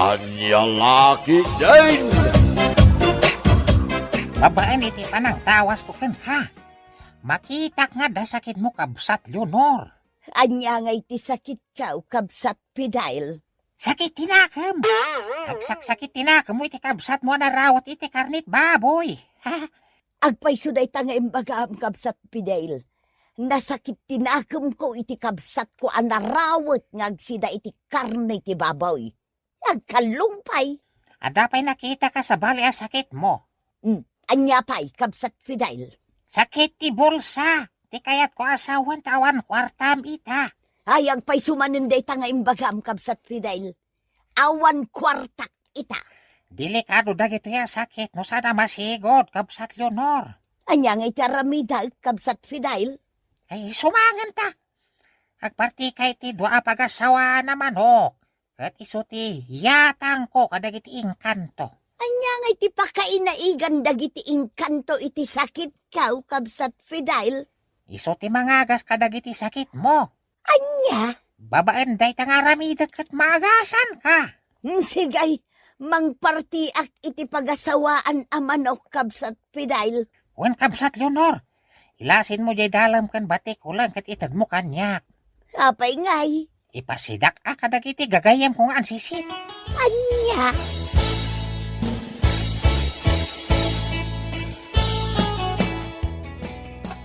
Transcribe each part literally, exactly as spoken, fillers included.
Ania la ketdin? Babaen iti panangtawasko kenka, makitak nga adda sakitmo, kabsat Leonor. Ania ngay ti sakitko, kabsat Fidel? Sakit ti nakem. Agsaksakit ti nakemmo iti kabsatmo a narawet iti karne ti baboy. Agpayso dayta nga imbagam, kabsat Fidel. Nasakit ti nakemko iti kabsatko a narawet nga agsida iti karne ti baboy. Agkallong pay. Adda pay nakitaka sabali a sakitmo. Hmm, ania pay, kabsat Fidel? Sakit ti bulsa. Ti kayatko a sawen ta awan kuartam ita. Ay, agpayso manen dayta nga imbagam, kabsat Fidel. Awan kuartak ita. Delikado dagitoy a sakit no saan a masigud, kabsat Leonor. Ania ngay ti aramidek, kabsat Fidel? Ay, sumangenta. Agpartika iti dua a pagasawaan a manok. Ket isu ti yatangko kadagiti engkanto. Ania ngay ti pakainaigan dagiti engkanto iti sakitko, kabsat Fidel? Isu ti mangagas kadagiti sakitmo. Ania? Babaen dayta nga aramidek ket maagasanka. Hmm, sige, mangpartiak iti pagasawaan a manok, kabsat Fidel. Wen, kabsat Leonor, ilasinmo jay dalem ken batikulen ket itedmo kaniak. Apay ngay? Ipasidak a kadagiti gagayyemko nga ansisit. Ania?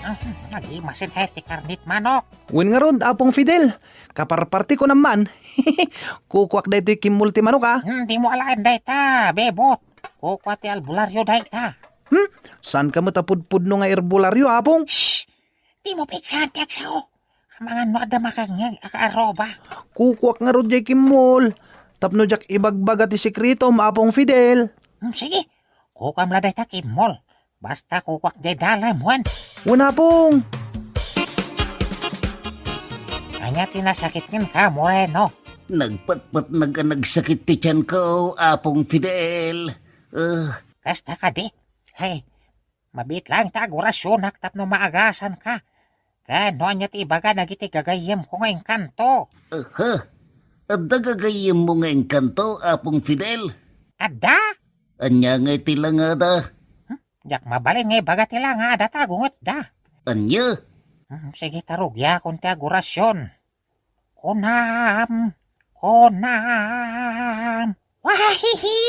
Ah, nagimasin kay ti karne ti manok. Wen ngarud, Apong Fidel, kaparpartiko man. Kukuak daytoy kimmol ti manok, a. Hmm, dimo alaen dayta, bebot. Kukua ti albularyo dayta. Hmm? Saanka met a pudpudno nga albularyo, Apong? Shh! Dimo pigsaan ti agsao. Amangan no adda makangngeg a kaaruba. Kukuak ngarud jay kimmol. Tapno diak ibagbaga ti sekretom, Apong Fidel. Hmm, sige. Kukuam la dayta kimmol. Basta kukuak jay dalem, wen. Wen, Apong. Ania ti nasakit kenka, Moreno? Nagpatpatnag a nagsakit ti tianko, Apong Fidel. Eh. Kasta kadi? Hay, mabiit laeng ta agurasionak tapno maagasanka. Ken no ania ti ibaga dagiti gagayyemko nga engkanto? Aha. Adda gagayyemmo nga engkanto, Apong Fidel? Adda? Ania ngay ti langada? Hmm? Diak mabalin nga ibaga ti langada ta agungetda. Ania? Hmm, sige, ta rugiakon ti agurasion. Kunam, kunam. Wahihi!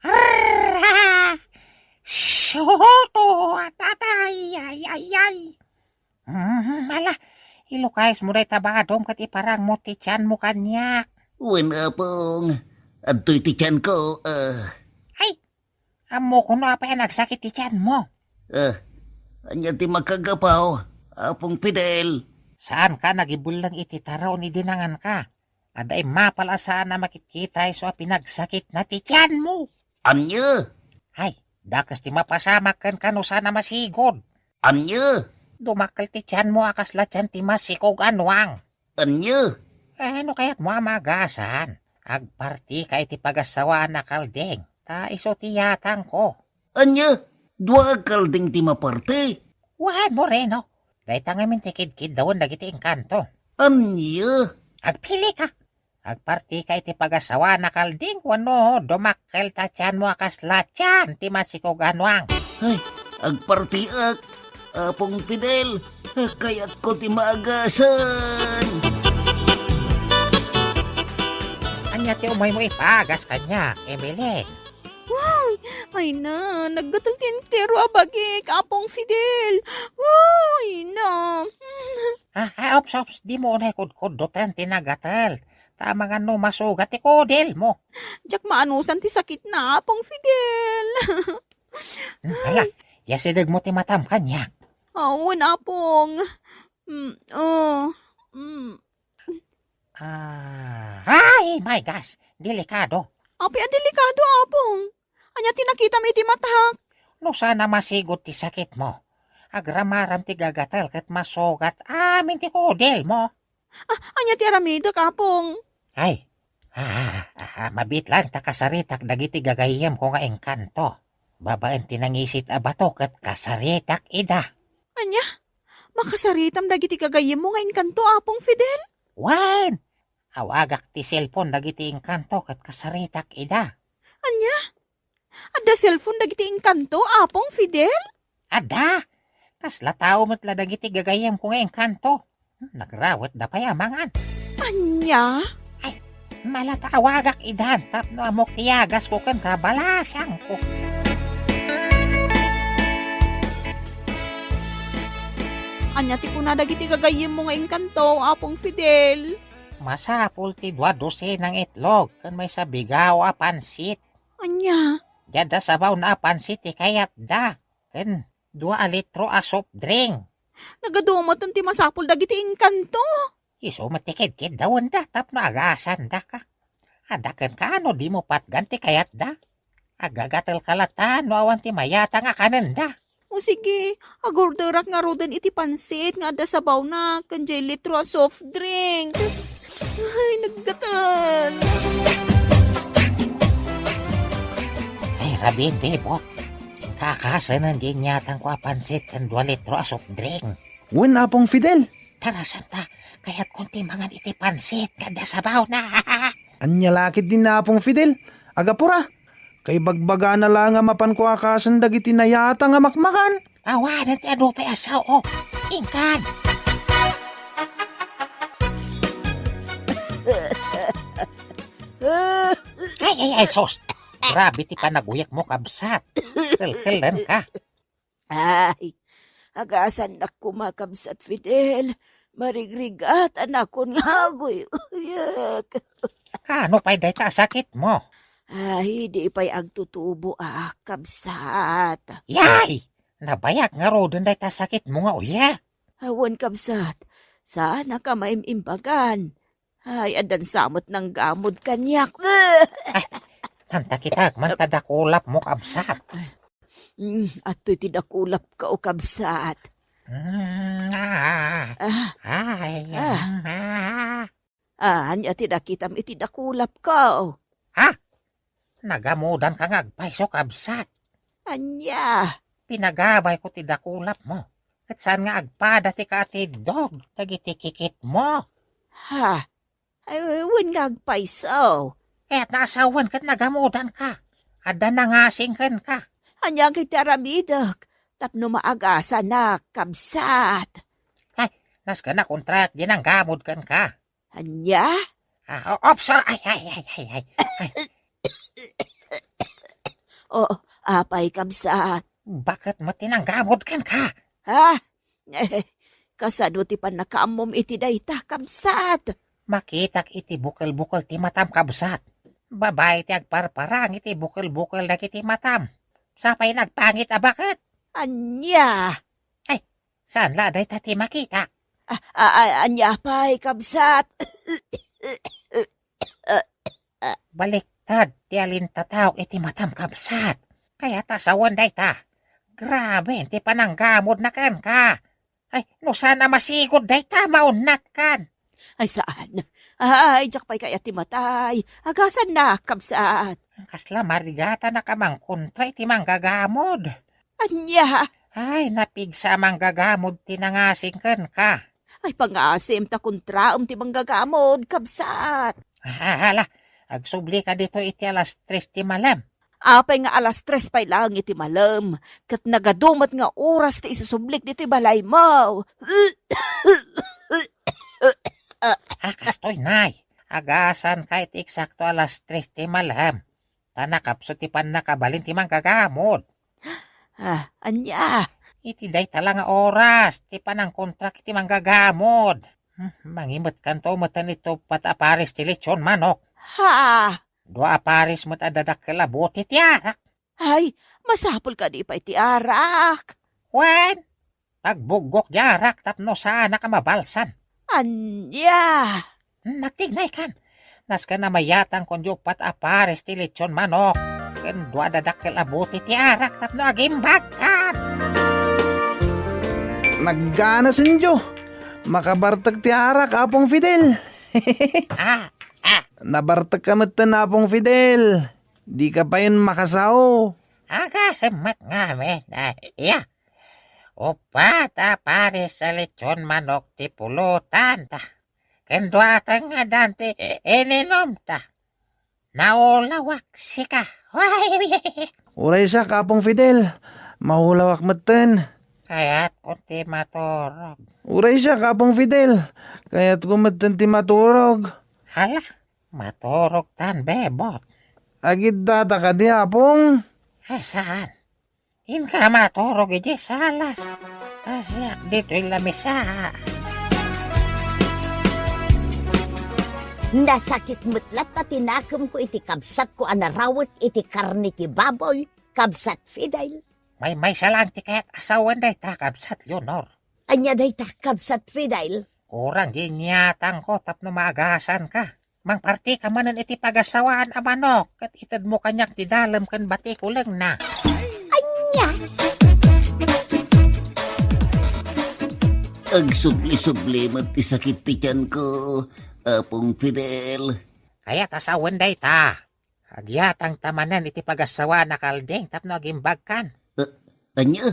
Arra! Soto! Atatay! Ay, ay, ay! Mm, ala, ilukayesmo dayta badom ket iparangmo ti tianmo kaniak. Wen, Apong. Adtoy ti tianko, ah. Ay, ammok no apay a nagsakit ti tianmo. Ah, ania ti makagapu, Apong Fidel? Saanka a nagibelleng iti taraon idi nanganka. Adda immapal a saan a makitkita isu a pinagsakitna ti tianmo. Ania? Ay, dakes ti mapasamak kenka no saan a masigud. Ania? Dumakkel ti tianmo a kasla tian ti masikog a nuang. Ania? Eh, no kayatmo a maagasan, agpartika iti pagasawaan a kalding, ta isu ti yatangko. Ania? Dua a kalding ti maparti? Wen, Moreno. Dayta ngamin ti kidkiddawen dagiti engkanto. Ania? Agpilika. Agpartika iti pagasawaan a kalding wenno dumakkel ta tianmo a kasla tian ti masikog a nuang. Ay, agpartiak, Apong Fidel. Kayatko ti maagasan. Ania ti umaymo ipaagas kaniak, Emeline? Wow! Ay na, naggatel ti entero a bagik, Apong Fidel. Wow! Ay na. Ah, ah, ops, ops, dimo unay kudkuddoten ti nagatel. Ta amangan no masugat ti kudelmo. Diak maanusan ti sakitna, Apong Fidel. Hmm, hala, ay. Yasidegmo ti matam kaniak. Awan, Apong. Mm, oh, mm. Ah, ay, my gosh, delikado. Apay a delikado, Apong? Ania ti nakitam iti matak? No saan a masigot ti sakitmo, agramaram ti gagatel ket masugat amin ti kudelmo. Ah, ania ti aramidek, Apong? Ay, ah, ah, ah, mabiit laeng ta kasaritak dagiti gagayyemko nga engkanto. Babaen ti nangisit a bato ket kasaritak ida. Ania? Makasaritam dagiti gagayyemmo nga engkanto, Apong Fidel? Wen! Awagak ti cellphone dagiti engkanto ket kasaritak ida. Ania? Adda cellphone dagiti engkanto, Apong Fidel? Adda. Kasla tao met la dagiti gagayyemko nga engkanto. Hmm, nagrawetda pay a mangan. Ania? Ay, mala ta awagak idan tapno ammok ti yagasko ken kabalasangko. Ania ti kuna dagiti gagayyemmo nga engkanto, Apong Fidel? Masapul ti dua dosenang itlog ken maysa bigao a pansit. Ania? Diadda sabawna a pansit ti kayatda, ken dua a litro a soft drink. Nagadumaten ti masapul dagiti engkanto. Isu met ti kedkeddawenda tapno agasandaka. Adda kenka no dimo patgan ti kayatda. Agagatelka latta no awan ti mayatang a kanenda. O sige, agorderak ngaruden iti pansit nga adda sabawna ken diay litro a soft drink. Ay, naggatel. Ay, rabiin, Bebot. Kakasanen diay inyatangko a pansit ken dua litro a soft drink. Wen, Apong Fidel. Tara, Santa. Kayatkon ti mangan iti pansit nga adda sabawna. Ania la ketdi, Apong Fidel? Agapura. Kaibagbagana la nga mapanko a kasen dagiti nayatang a makmakan. Awanen ti adu pay a sao. Inkan. Ay, ay, ay, sus. Grabe ti panaguyekmo, kabsat. Kelkelenka. Ay, agasannak koma, Kabsat Fidel. Marigrigatanakon nga aguyek. Kaano pay dayta a sakitmo? Ay, di pay agtutubo a, Kabsat. Yay! Nabayag ngaruden dayta a sakitmo nga uyek. Awan, Kabsat. Saannak a maim-imbagan. Ay, addan sa met nanggamod kaniak. Ay, nanta kitak man ta dakulapmo, kabsat. Mm, adtoy ti dakulapko, kabsat. Mm, ah. Ah. Ay, ah. Mm, ah. Ah, ania ti nakitam iti dakulapko? Ha? Nagamodanka nga agpayso, kabsat. Ania? Pinagabayko ti dakulapmo. Ket saan nga agpada ti kaatiddog dagiti kikitmo? Ha? Ay, wen nga agpayso. Kayatna a sawen ket nagamodanka. Adda nangasing kenka. Ania nga iti aramidek tapno maagasanak, kabsat? Ay, nasken a kontraak di nanggamod kenka. Ania? Ah, o-, opso, ay, ay, ay, ay, ay. Ay. O, apay, kabsat? Baket met ti nanggamod kenka? Ha? Eh, kasano ti pannakaammom iti dayta, kabsat? Makitak iti bukel-bukel ti matam, kabsat. Babai ti agparparang iti bukel-bukel dagiti matam. Sapay nagpangit a baket. Ania? Ay, saan la dayta ti makitak? A-, a-, a-, ania pay, kabsat? Baliktad ti alintataok iti matam, kabsat. Kayat a sawen dayta. Grabe ti pananggamodna kenka. Ay, no saan a masigud dayta, maunnatkan. Ay, saan? Ay, diak pay kayat ti matay. Agasannak, kabsat. Kasla marigatanak a mangkontra iti manggagamod. Ania? Ay, napigsa a manggagamod ti nangasing kenka. Ay, pangasim ta kontraem ti manggagamod, kabsat. Hala, agsublika ditoy iti alas tres ti malem. Apay nga alas tres pay laeng iti malem, ket nagadu met nga oras ti isusublik ditoy balaymo. Ah, kastoy, nay. Agasanka iti eksakto alas tres ti malem. Ta nakapsut ti pannakabalin ti manggagamod. Ah, ania? Iti dayta la nga oras ti panangkontrak iti manggagamod. Hmm, mangimetkanto metten iti uppat a pares ti lechon manok. Ha? Dua a pares met a dadakkel a bote ti arak. Ay, masapul kadi pay ti arak? Wen, pagbuggok di arak tapno saanak a mabalsan. Ania? Nagtignaykan. Nasken a mayatangkon di uppat a pares ti lechon manok ken dua a dadakkel a bote ti arak tapno agimbagkan. Nagganasenyo. Makabartek ti arak, Apong Fidel. Ah, ah. Nabartekka metten, Apong Fidel. Dika payen makasao. Agasem met ngamin. Ah, iya. Uppat a pares a lechon manok ti pulotanta. Ken dua a tengngedan ti ininumta. Naulawak sika. Uray siak, Apong Fidel. Maulawak metten. Kayatko ti maturog. Uray siak, Apong Fidel. Kayatko metten ti maturog. Hala, maturog tan, Bebot. Agidda ta kadi, Apong? Ay, saan? Inka maturog iti salas. Ta siak ditoy lamisa. Nasakit met latta ti nakemko iti kabsatko a narawet iti karne ti baboy, Kabsat Fidel. Maymaysa laeng ti kayat a sawen dayta, Kabsat Leonor. Ania dayta, Kabsat Fidel? Kurang di inyatangko tapno maagasanka. Mangpartika manen iti pagassawaan a manok, ket itedmo kaniak ti dalem ken batikulengna. Ania? Agsubli-subli met ti sakit ti tianko, Apong Fidel. Kayat a sawen dayta. Agyatangta manen iti pagassawaan a kalding tapno agimbagkan. A-, ania?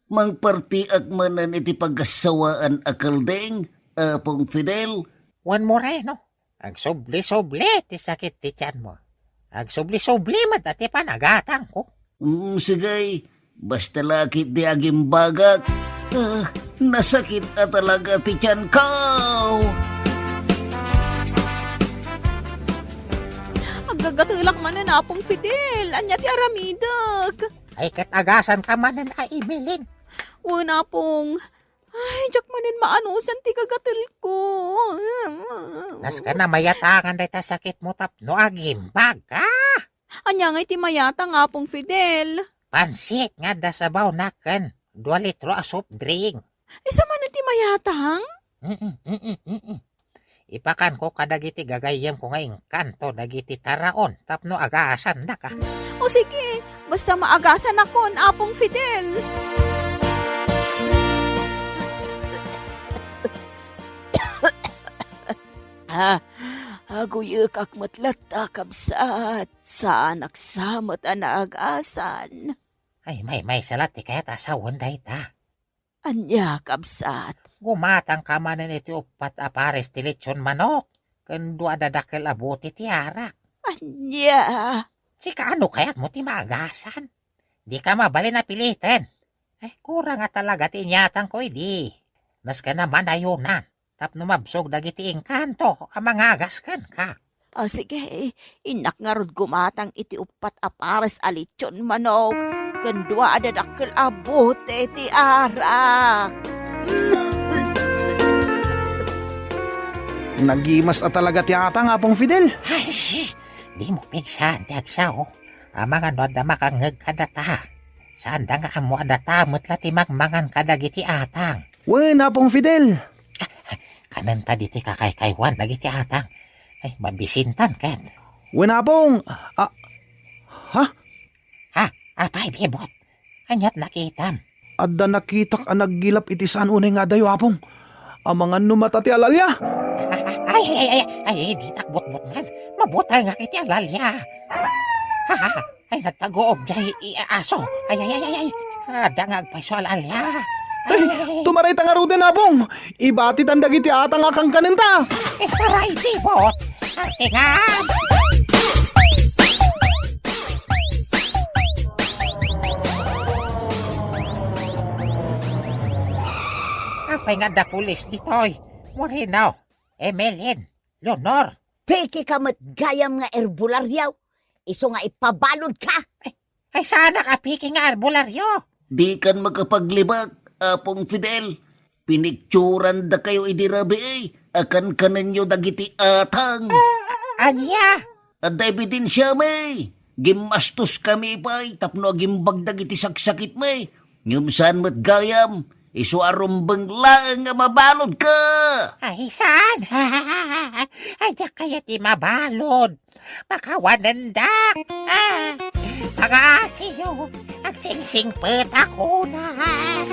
Mangpartiak manen iti pagassawaan a kalding, Apong Fidel? Wen Moreno, agsubli-subli ti sakit ti tianmo. Agsubli-subli met ti panagatangko. Mm, sige, basta la ketdi agimbagak. Ah, nasakit a talaga ti tianko. Aggagatelak manen, Apong Fidel. Ania ti aramidek? Ay, ket agasanka manen a Emeline. Wen, Apong. Ay, diak manen maanusan ti gagatelko. Kas ka na mayatangan dayta sakitmo tapno agimbag, ah? Ania ngay ti mayatang, Apong Fidel? Pansit nga adda sabawna ken dua litro a soft drink. Isu manen ti mayatang? Mm-mm, mm-mm, mm-mm. Ipakanko kadagiti gagayyemko nga engkanto dagiti taraon tapno agasannaka. O sige, basta maagasanakon, Apong Fidel. Ah, aguyekak met latta, kabsat. Saanak sa met a naagasan. Ay, maymaysa la ti kayat a sawen dayta. Ania, kabsat? Gumatangka manen iti uppat a pares ti lechon manok ken dua a dadakkel a bote ti arak. Ania? Sika, ano kayatmo ti maagasan? Dika mabalin a piliten. Ay, kurang a talaga ti inyatangko idi. Nasken a manayunan tapno mabsog dagiti engkanto a mangagas kenka. Ah, sige, innak ngarud gumatang iti uppat a pares a lechon manok ken dua a dadakkel a bote ti arak. Nagimas a talaga ti atang, Apong Fidel. Ay, sis! Dimo pigsaen ti agsao. Amangan no adda makangngeg kadata. Saanda nga ammo a data met la ti mangmangan kadagiti atang. Wen, Apong Fidel. Kanenta ditoy kakaykaywan dagiti atang. Ay, mabisintan ket. Wen, Apong. Ah, ha? Ha? Apay, Bebot? Aniat nakitam? Adda nakitak a naggilap iti saan unay nga adayo, Apong. Amangan no mata ti alalya. Ay, ay, ay, ay, ay, ditak butbutngan. Mabutengak iti alalya. Ay, nagtaguom jay i-, aso. Ay, ay, ay, ay, ay. Adda nga agpayso a alalya. Ay, ay, ay, ay. Tumarayta ngaruden, Apong. Ibatitan dagiti atang a kankanenta. Itaray, Bebot. Artingan. Apay nga adda pulis ditoy? Moreno, Emeline, Leonor. Peke ka met gayam nga erbolario. Isu nga ipabaludka. Ay, ay, saanak a peke nga erbolario. Dikan makapaglibak, Apong Fidel. Pinikturan dakayo idi rabii a kankanenyo dagiti atang. Ania? Adda ebidensiami. Gimmastoskami pay tapno agimbag dagiti saksakitmi. Ngem saan met gayam, isu a rumbeng laeng nga mabaludka. Ay, saan? Ay, diak kayat ti mabalud. Pakawanendak. Ah, pangaasiyo, agsingsingpet ako na. Ah.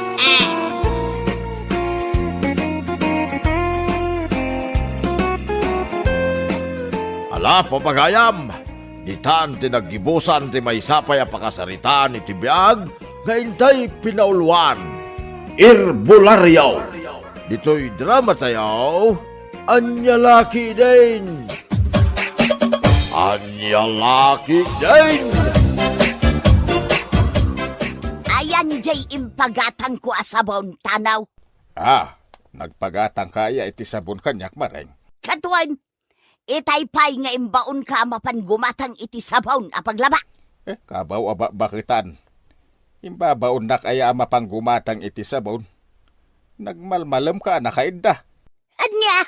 Ala, papagayam, ditan ti naggibusan ti maysa pay a pakasaritaan iti biag nga intay pinauloan. Herbolario. Ditoy drama tayo, Ania la ketdin? Ania la ketdin? Ayan jay impagatangko a sabon, Tanaw. Ah, nagpagatangka aya iti sabon kaniak, Mareng? Kaduan, itay pay nga imbaonka a mapan gumatang iti sabon a paglaba. Eh, kabaw a bakbaketan. Imbabaonnak aya a mapan gumatang iti sabon? Nagmalmalemka a nakaidda. Ania?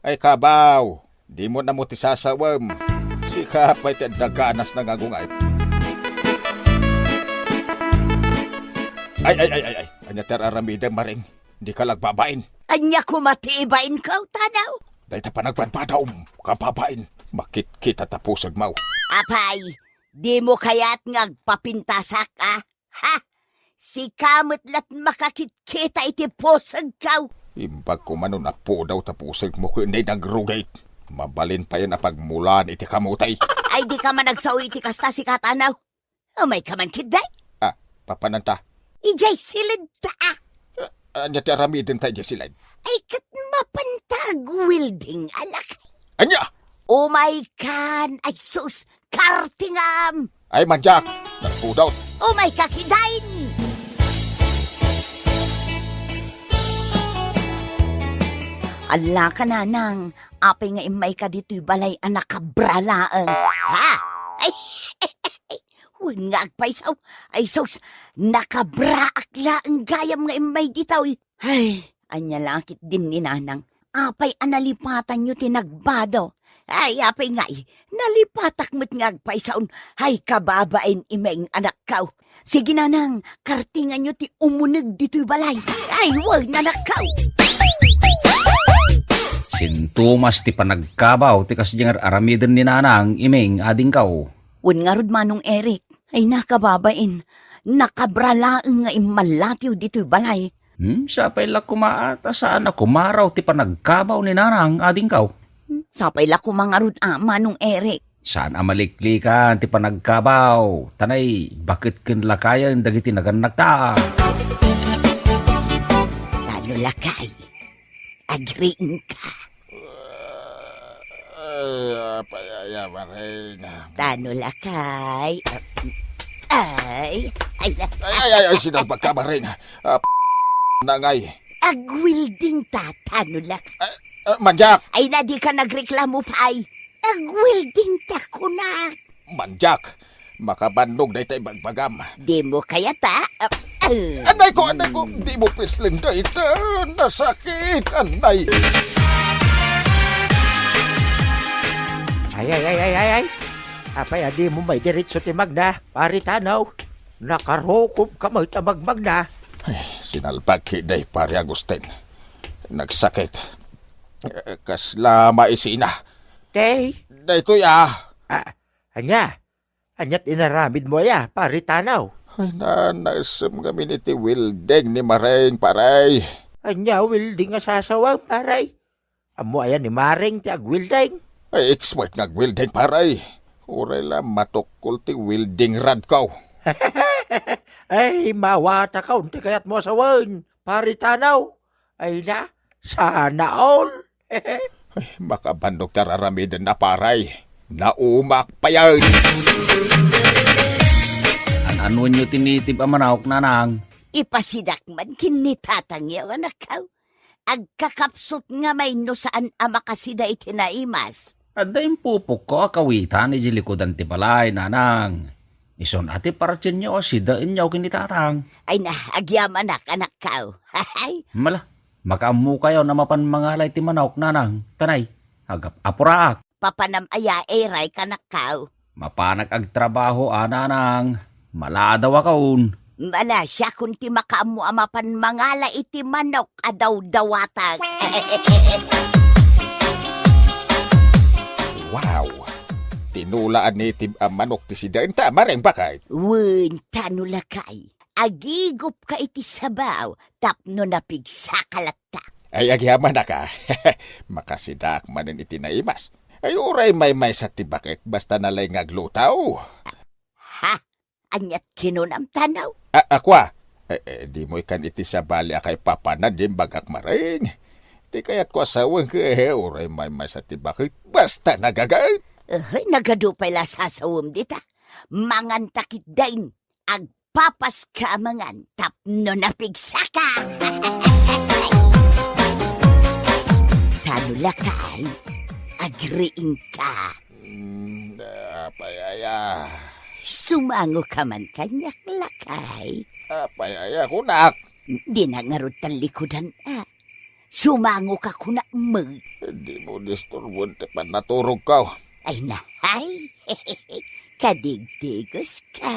Ay, kabaw, dimo na mo ti sasawem. Sika pay ti adda ganas nga agungay. Ay, ay, ay, ay, ay. Ania ti ar-aramidem, Mareng? Dika la agbabain. Ania koma ti ibainko, Tanaw? Dayta panagbanbadaom, kababain. Makitkita ta pusegmo. Apay, dimo kayat nga agpapintasak, a? Ha? Sika met la't makakitkita iti pusegko. Imbag koma no napudaw ta pusegmo ken nay nagrugit. Mabalin payen a pagmulaan iti kamote. Ay, dika man agsao iti kasta, sika, Tanaw. Umayka man ketdi. Ah, papananta? Idiay siled ta, a. Ah, ania ti aramidenta idiay siled? Ay, ket mapanta agwelding a lakay. Ania? Umaykan, ay sus, kartingam! Ay, mandiak, nagpudot. Umayka ketdin! Allaka, Nanang, apay nga immayka ditoy balay a nakabra laeng? Ha? Ay, wen nga agpayso. Ay sus, nakabraak laeng gayam nga immay ditoy. Ay, ania la ketdin ni Nanang? Apay a nalipatanyo ti nagbado? Ay, apay ngay, nalipatak met nga agpaysaon. Ay, kababain, Imeng, anakko. Sige, Nanang, kartinganyo ti umuneg ditoy balay. Ay, wen, anakko. Sintomas ti panagkabaw ti kasdiay nga ar-aramiden ni Nanang, Imeng, adingko. Wen ngarud, Manong Eric. Ay, nakababain. Nakabra laeng nga immallatiw ditoy balay. Hmm, sapay la koma a ta saan a kumaraw ti panagkabaw ni Nanang, adingko. Hmm, sapay la koma ngarud a, Manong Eric. Saan a maliklikan ti panagkabaw, ta nay, baket ken lakayen dagiti nagannakta. Tano lakay, agriingka. Ay, apay aya, Mareng? Tano lakay. Ay, ay, ay, ay, ay, ay, sinalbagka, Mareng. Ah, nangay. Agwelding ta, tano lakay. Ah, ah, mandiak! Ay na, dika nagreklamo pay. Agwelding ta kunak. Mandiak, makabannog dayta ibagbagam. Dimo kayat a? Ah, ah. Anay ko, anay ko, dimo pisleng dayta. Nasakit, anay. Ay, ay, ay, ay, ay, ay. Apay a dimo maidiretso ti magna, Pari Tanaw? Nakarukobka met a magmagna. Ay, sinalbag ketdi, Pari Agustin. Nagsakit. Eh, kasla maisina. Tay? Daytoy, ah. Ah, ania? Ania't inaramidmo aya, Pari Tanaw? Ay, nanaessem ngamin iti welding ni Mareng, Pare. Ania welding a sasawem, Pare? Ammo aya ni Mareng ti agwelding? Ay, expert nga agwelding, Pare. Uray la matukkol ti welding rodko. Ay, mawatakon ti kayatmo a sawen, Pari Tanaw. Ay na, sana all. Ay, makabannog ti ar-aramidenna, Pare. Naumak payen. An-anonyo ti native a manok, Nanang? Ipasidak man ken ni tatangyo, anakko. Agkakapsut nga may no saan a makasida iti naimas. Adda impupokko a kawitan idiay likudan ti balay, Nanang. Isun a ti partinyo a sidaenyo ken ni Tatang. Ay na, agyamanak, anakko. Hay! Mala, makaammokayon a mapan mangala iti manok, Nanang. Ta nay, agap-apuraak. Papanam aya, Eray, kanakko? Mapanak agtrabaho a, Nanang. Maladawakon. Mala, siakon ti makaammo a mapan mangala iti manok a dawdawatak. Wow! Tinola a native a manok ti sidaenta, Mareng, baket? Wen, tano lakay. Agigupka iti sabaw tapno napigsaka latta. Ay, agyamanak a. Makasidaak manen iti naimas. Ay, uray maymaysa ti baket, basta nalay nga agluto. Ha? Ania't kinunam, Tanaw? A-, akua, eh, eh, dimo ikan iti sabali a kaipapanan ti imbagak, Mareng. Ti kayatko a sawen ket uray maymaysa ti baket. Basta nagagaet. Uy, nagadu pay la sasawem dita. Manganta ketdin. Agpapaska a mangan tapno napigsaka. Tano lakay, agriingka. Mm, apay aya? Sumangoka man kaniak, lakay. Apay aya kunak? Dinak ngarud tallikudan, a. Sumangoka kunak met. Dimo disturboen ti pannaturogko. Ay, nahay. Kadigdigoska.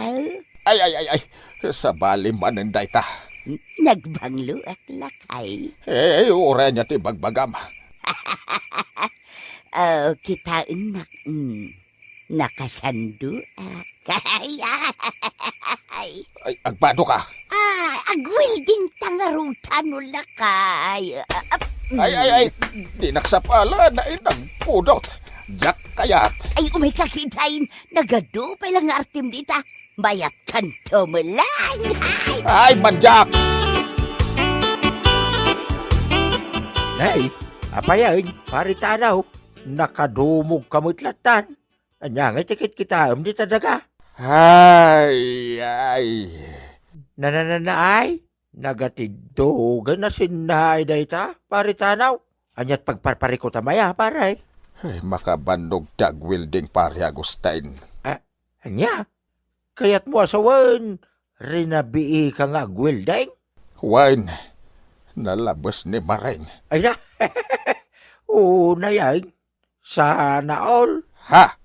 Ay, ay, ay, ay. Sabali manen dayta. Nagbangloak, lakay. Eh, uray ania ti bagbagam? Oh, kitaennak. Mm. Nakasandoak. Ay, ay. Ay, agbadoka. Ah, agwelding ta ngarud tano lakay. Ah, ah, mm. Ay, ay, ay. Dinak sapala, nainagpudot. Diak kayat. Ay, umayka ketdin. Nagadu pay la nga artem dita. Mayatkanto met laeng. Ay, mandiak! Nay, apay aya, Pari Tanaw? Nakadumogka met lattan. Ania ngay ti kitkitaem dita daga? Ay, ay. Na, na, na, na, ay? Nagatiddogen a sinnaay dayta, Pari Tanaw. Aniat pagparparikutam aya, pare? Ay, makabannog ti agwelding, Pari Agustin. Ah, ania? Kayatmo a sawen, rinabiika nga agwelding? Wen, nalabes ni Maring. Ay na, unay, ay. Sana all. Ha?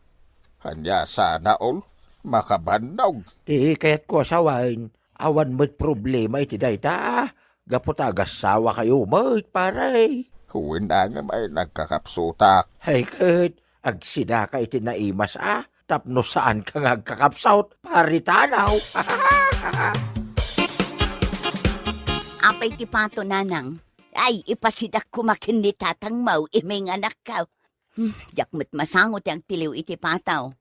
Ania sana all? Makabannog. Ti kayatko a sawen, awan met problema iti dayta. Gapu ta agasawa kayo met, pare. Wen, ngem ay nagkakapsutak. Ay ket, agsidaka iti naimas a, tapno saanka nga agkakapsut, Pari Tanaw. Apay ti pato, nanang? Ay, ipasidak koma ken ni tatangmo, iminganakko. Hmm, diak met masango ti agtiliw iti pato.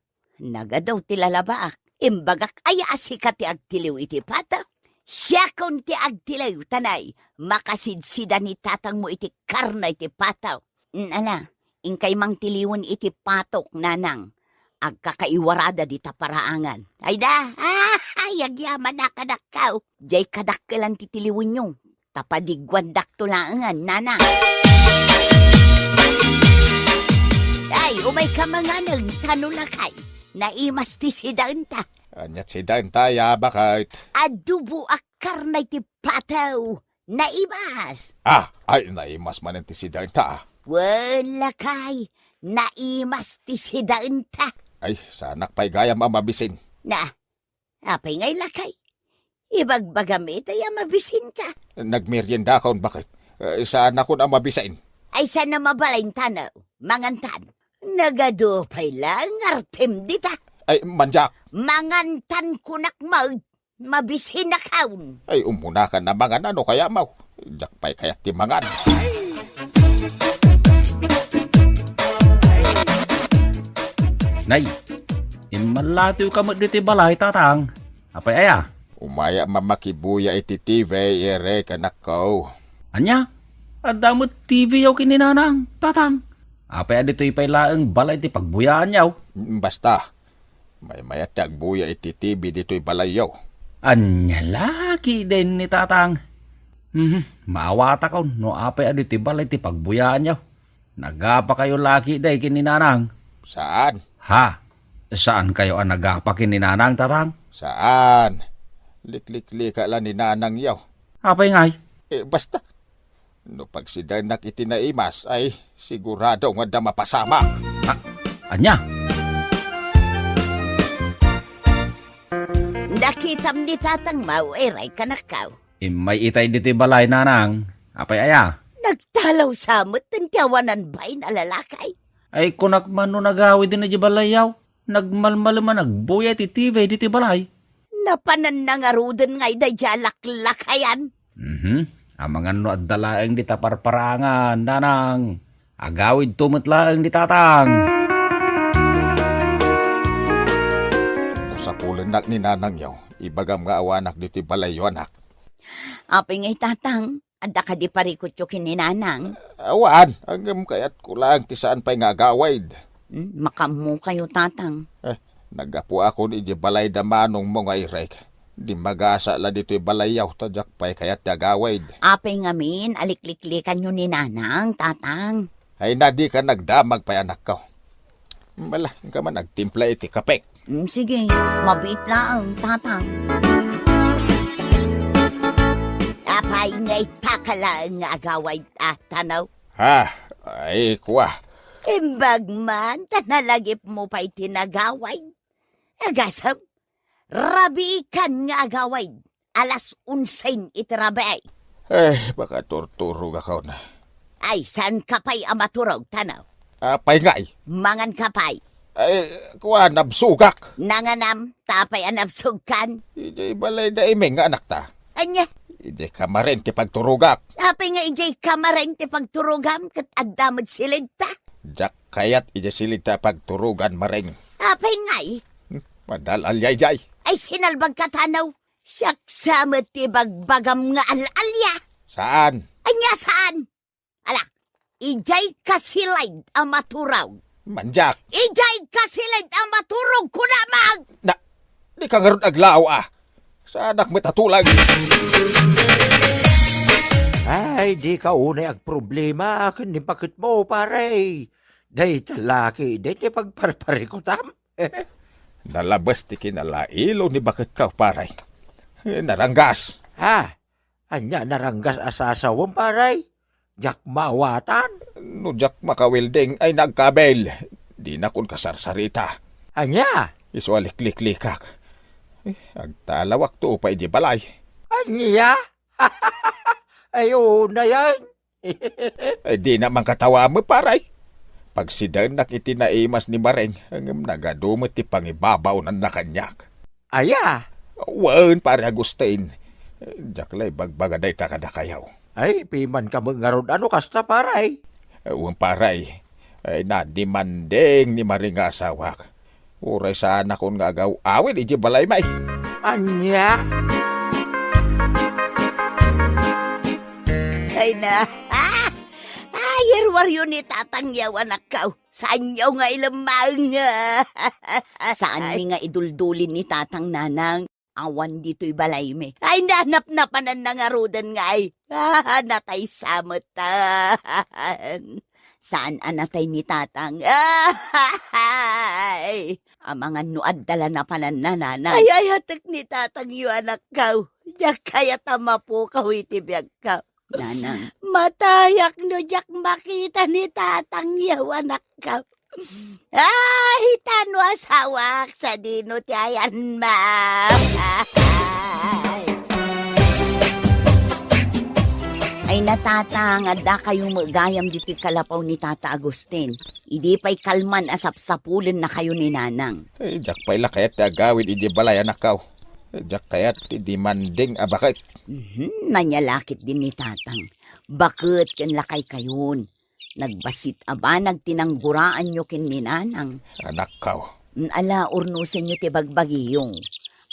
Nagadu ti lalabaak. Imbagak aya a sika ti agtiliw iti pato? Siakon ti agtiliw, ta nay, makasidsida ni tatangmo iti karne ti pato. Mm, ala, inkay mangtiliwen iti patok, nanang. Agkakaiwarada dita paraangan. Ay da, ay, agyamanak kadakkaw. Diay kadakkelan ti tiliwenyo. Ta padigguandakto laengen, nanang. Ay, umayka manganen, tano lakay. Naimas ti sidaenta. Aniat sidaenta, ya, baket? Adobo a karne ti pato. Naimas. Ah, ay, naimas manen ti sidaenta, ah. Wen, lakay, naimas ti sidaenta. Ay, saanak pay gayam a mabisin. Na, apay ngay lakay? Ibagbagam ita ya mabisinka. Nagmeriendakon, baket? Eh, saanakon a mabisin. Ay, saan a mabalin tano? Mangantan. Nagadu pay la nga artem dita. Ay, mandiak. Mangantan kunak met. Mabisinakon. Ay, umunakan a mangan no kayatmo. Diak pay kayat ti mangan. Nay, immalatiwka met ditoy balay, tatang. Apay aya? Umayak a makibuya iti T V, iri, kanakko. Ania? Adda met T V-yo ken ni nanang, tatang. Apay a ditoy pay laeng balay ti pagbuyaanyo? Basta, maymayat ti agbuya iti T V ditoy balayyo. Ania la ketdin ni tatang? Mhm, maawatakon no apay a ditoy balay ti pagbuyaanyo. Nagapakayo la ketdi ken ni nanang? Saan. Ha? Saankayo a nagapa ken ni nanang, tatang? Saan. Likliklika la ni nanangyo. Apay ngay? Eh, basta. No pagsidaennak iti naimas, ay sigurado nga adda mapasamak. Ah, ania? Nakitam ni tatangmo, iri, kanakko. Immay itay ditoy balay, nanang. Apay aya? Nagtalaw sa met ti awanan bain a lalaki. Ay, kunak man no nagawid idiay balayyo. Nagmalmalem a nagbuya iti T V ditoy balay. Napananna ngaruden nga ida diay laklakayan. Mhm. Amangan no adda laeng dita parparangan, nanang. Agawidto met laeng ni tatang. No sapulennak ni nanangyo, ibagam nga awanak ditoy balayyo, anak. Apay ngay, tatang, Adda kadi parikutyo ken ni Nanang? Awan, ngem kayatko laeng ti saan pay nga agawid. Hmm, makaammokayo, Tatang. Eh, naggapuakon idiay balay da manongmo nga Irik. Dimmagasa la ditoy balayyo, ta diak pay kayat ti agawid. Apay ngamin a likliklikanyo ni Nanang, Tatang? Ay, na dika nagdamag pay, anakko. Bala, inka man agtimpla iti kapek. Mm, sige, mabiit laeng, Tatang. Apay nga ita ka laeng nga agawid, a, Tano? Ha? Ay, kua. Imbag man, ta nalagipmo pay ti nagawid. Agasem, rabiikan nga agawid. Alas onse iti rabii. Eh, makaturturogakon. Ay, saanka pay a maturog, Tano? Apay ngay? Manganka pay. Ay, kua, nabsogak. Nanganam, ta apay a nabsogkan? Idiay balay da Iming nga anakta. Ania? Idiay kamaren ti pagturogak. Apay nga idiay kamaren ti pagturogam ket adda met silidta? Diak kayat idiay silidta a pagturogan, Maring. Apay ngay? Hmm, madal-alia idiay. Ay, sinalbagka, Tano. Siak sa met ti bagbagam nga al-alia. Saan? Ania saan? Ala, idiay kasilid a maturog. Mandiak. Idiay kasilid a maturog, kunamon! Na, dika ngarud aglaaw, a. Saanak met a tulag. Ay, dika unay agproblema ken ni baketmo, pare. Dayta laki, dayta pagparparikutam. Nalabes ti kinalailo ni baketko, pare. Naranggas. Ha? Ania naranggas a sasawem, pare? Diak maawatan. No diak makawelding, ay nagkabil. Dinakon kasarsarita. Ania? Isu a likliklikak. Eh, agtalawak to pay di balay. Ania? Ay, unayen. Eh, dina man katawa met, pare. Pagsidaennak iti naimas ni Maring, ngem nagadu met ti pangibabaonanna kaniak. Aya? Wen, pare Agustin. Diak la ibagbaga dayta kadakayo. Ay, pimanka met ngarud a no kasta, pare. Wen, pare. Ay, nadimanding ni Maring nga asawak. Uray saanakon nga agaw-awid iti balaymi. Ania? Ay na. Ay, irwaryo ni Tatang yaw, anakko. Saanyo nga ilemmaeng. Saanmi nga iduldulin ni Tatang, Nanang. Awan ditoy balaymi. Ay, nanapnapananna ngaruden ngay. Ah, natay sa metten. Saan a natay ni Tatang? Ay, amangan no adda la napananna, Nanang. Ay, ayatek ni Tatangyo, anakko. Diak kayat a mapukaw iti biagko. Nanang. Matayak no diak makita ni Tatangyo, anakko. Ay, ta no asawak, sadino ti ayanmo? Ay, na, Tatang, addakayo met gayam ditoy kalapaw ni Tata Agustin. Idi pay kalman a sapsapulennakayo ni Nanang. Eh, diak pay la kayat ti agawid iti balay, anakko. Eh, diak kayat ti dimanding a baket. Mhm, nanyalakit din ni Tatang. Baket ken lakaykayon. Nagbassit a banag ti nangguraanyo ken ni Nanang. Anakko. Mm, ala, urnosenyo ti bagbagiyo.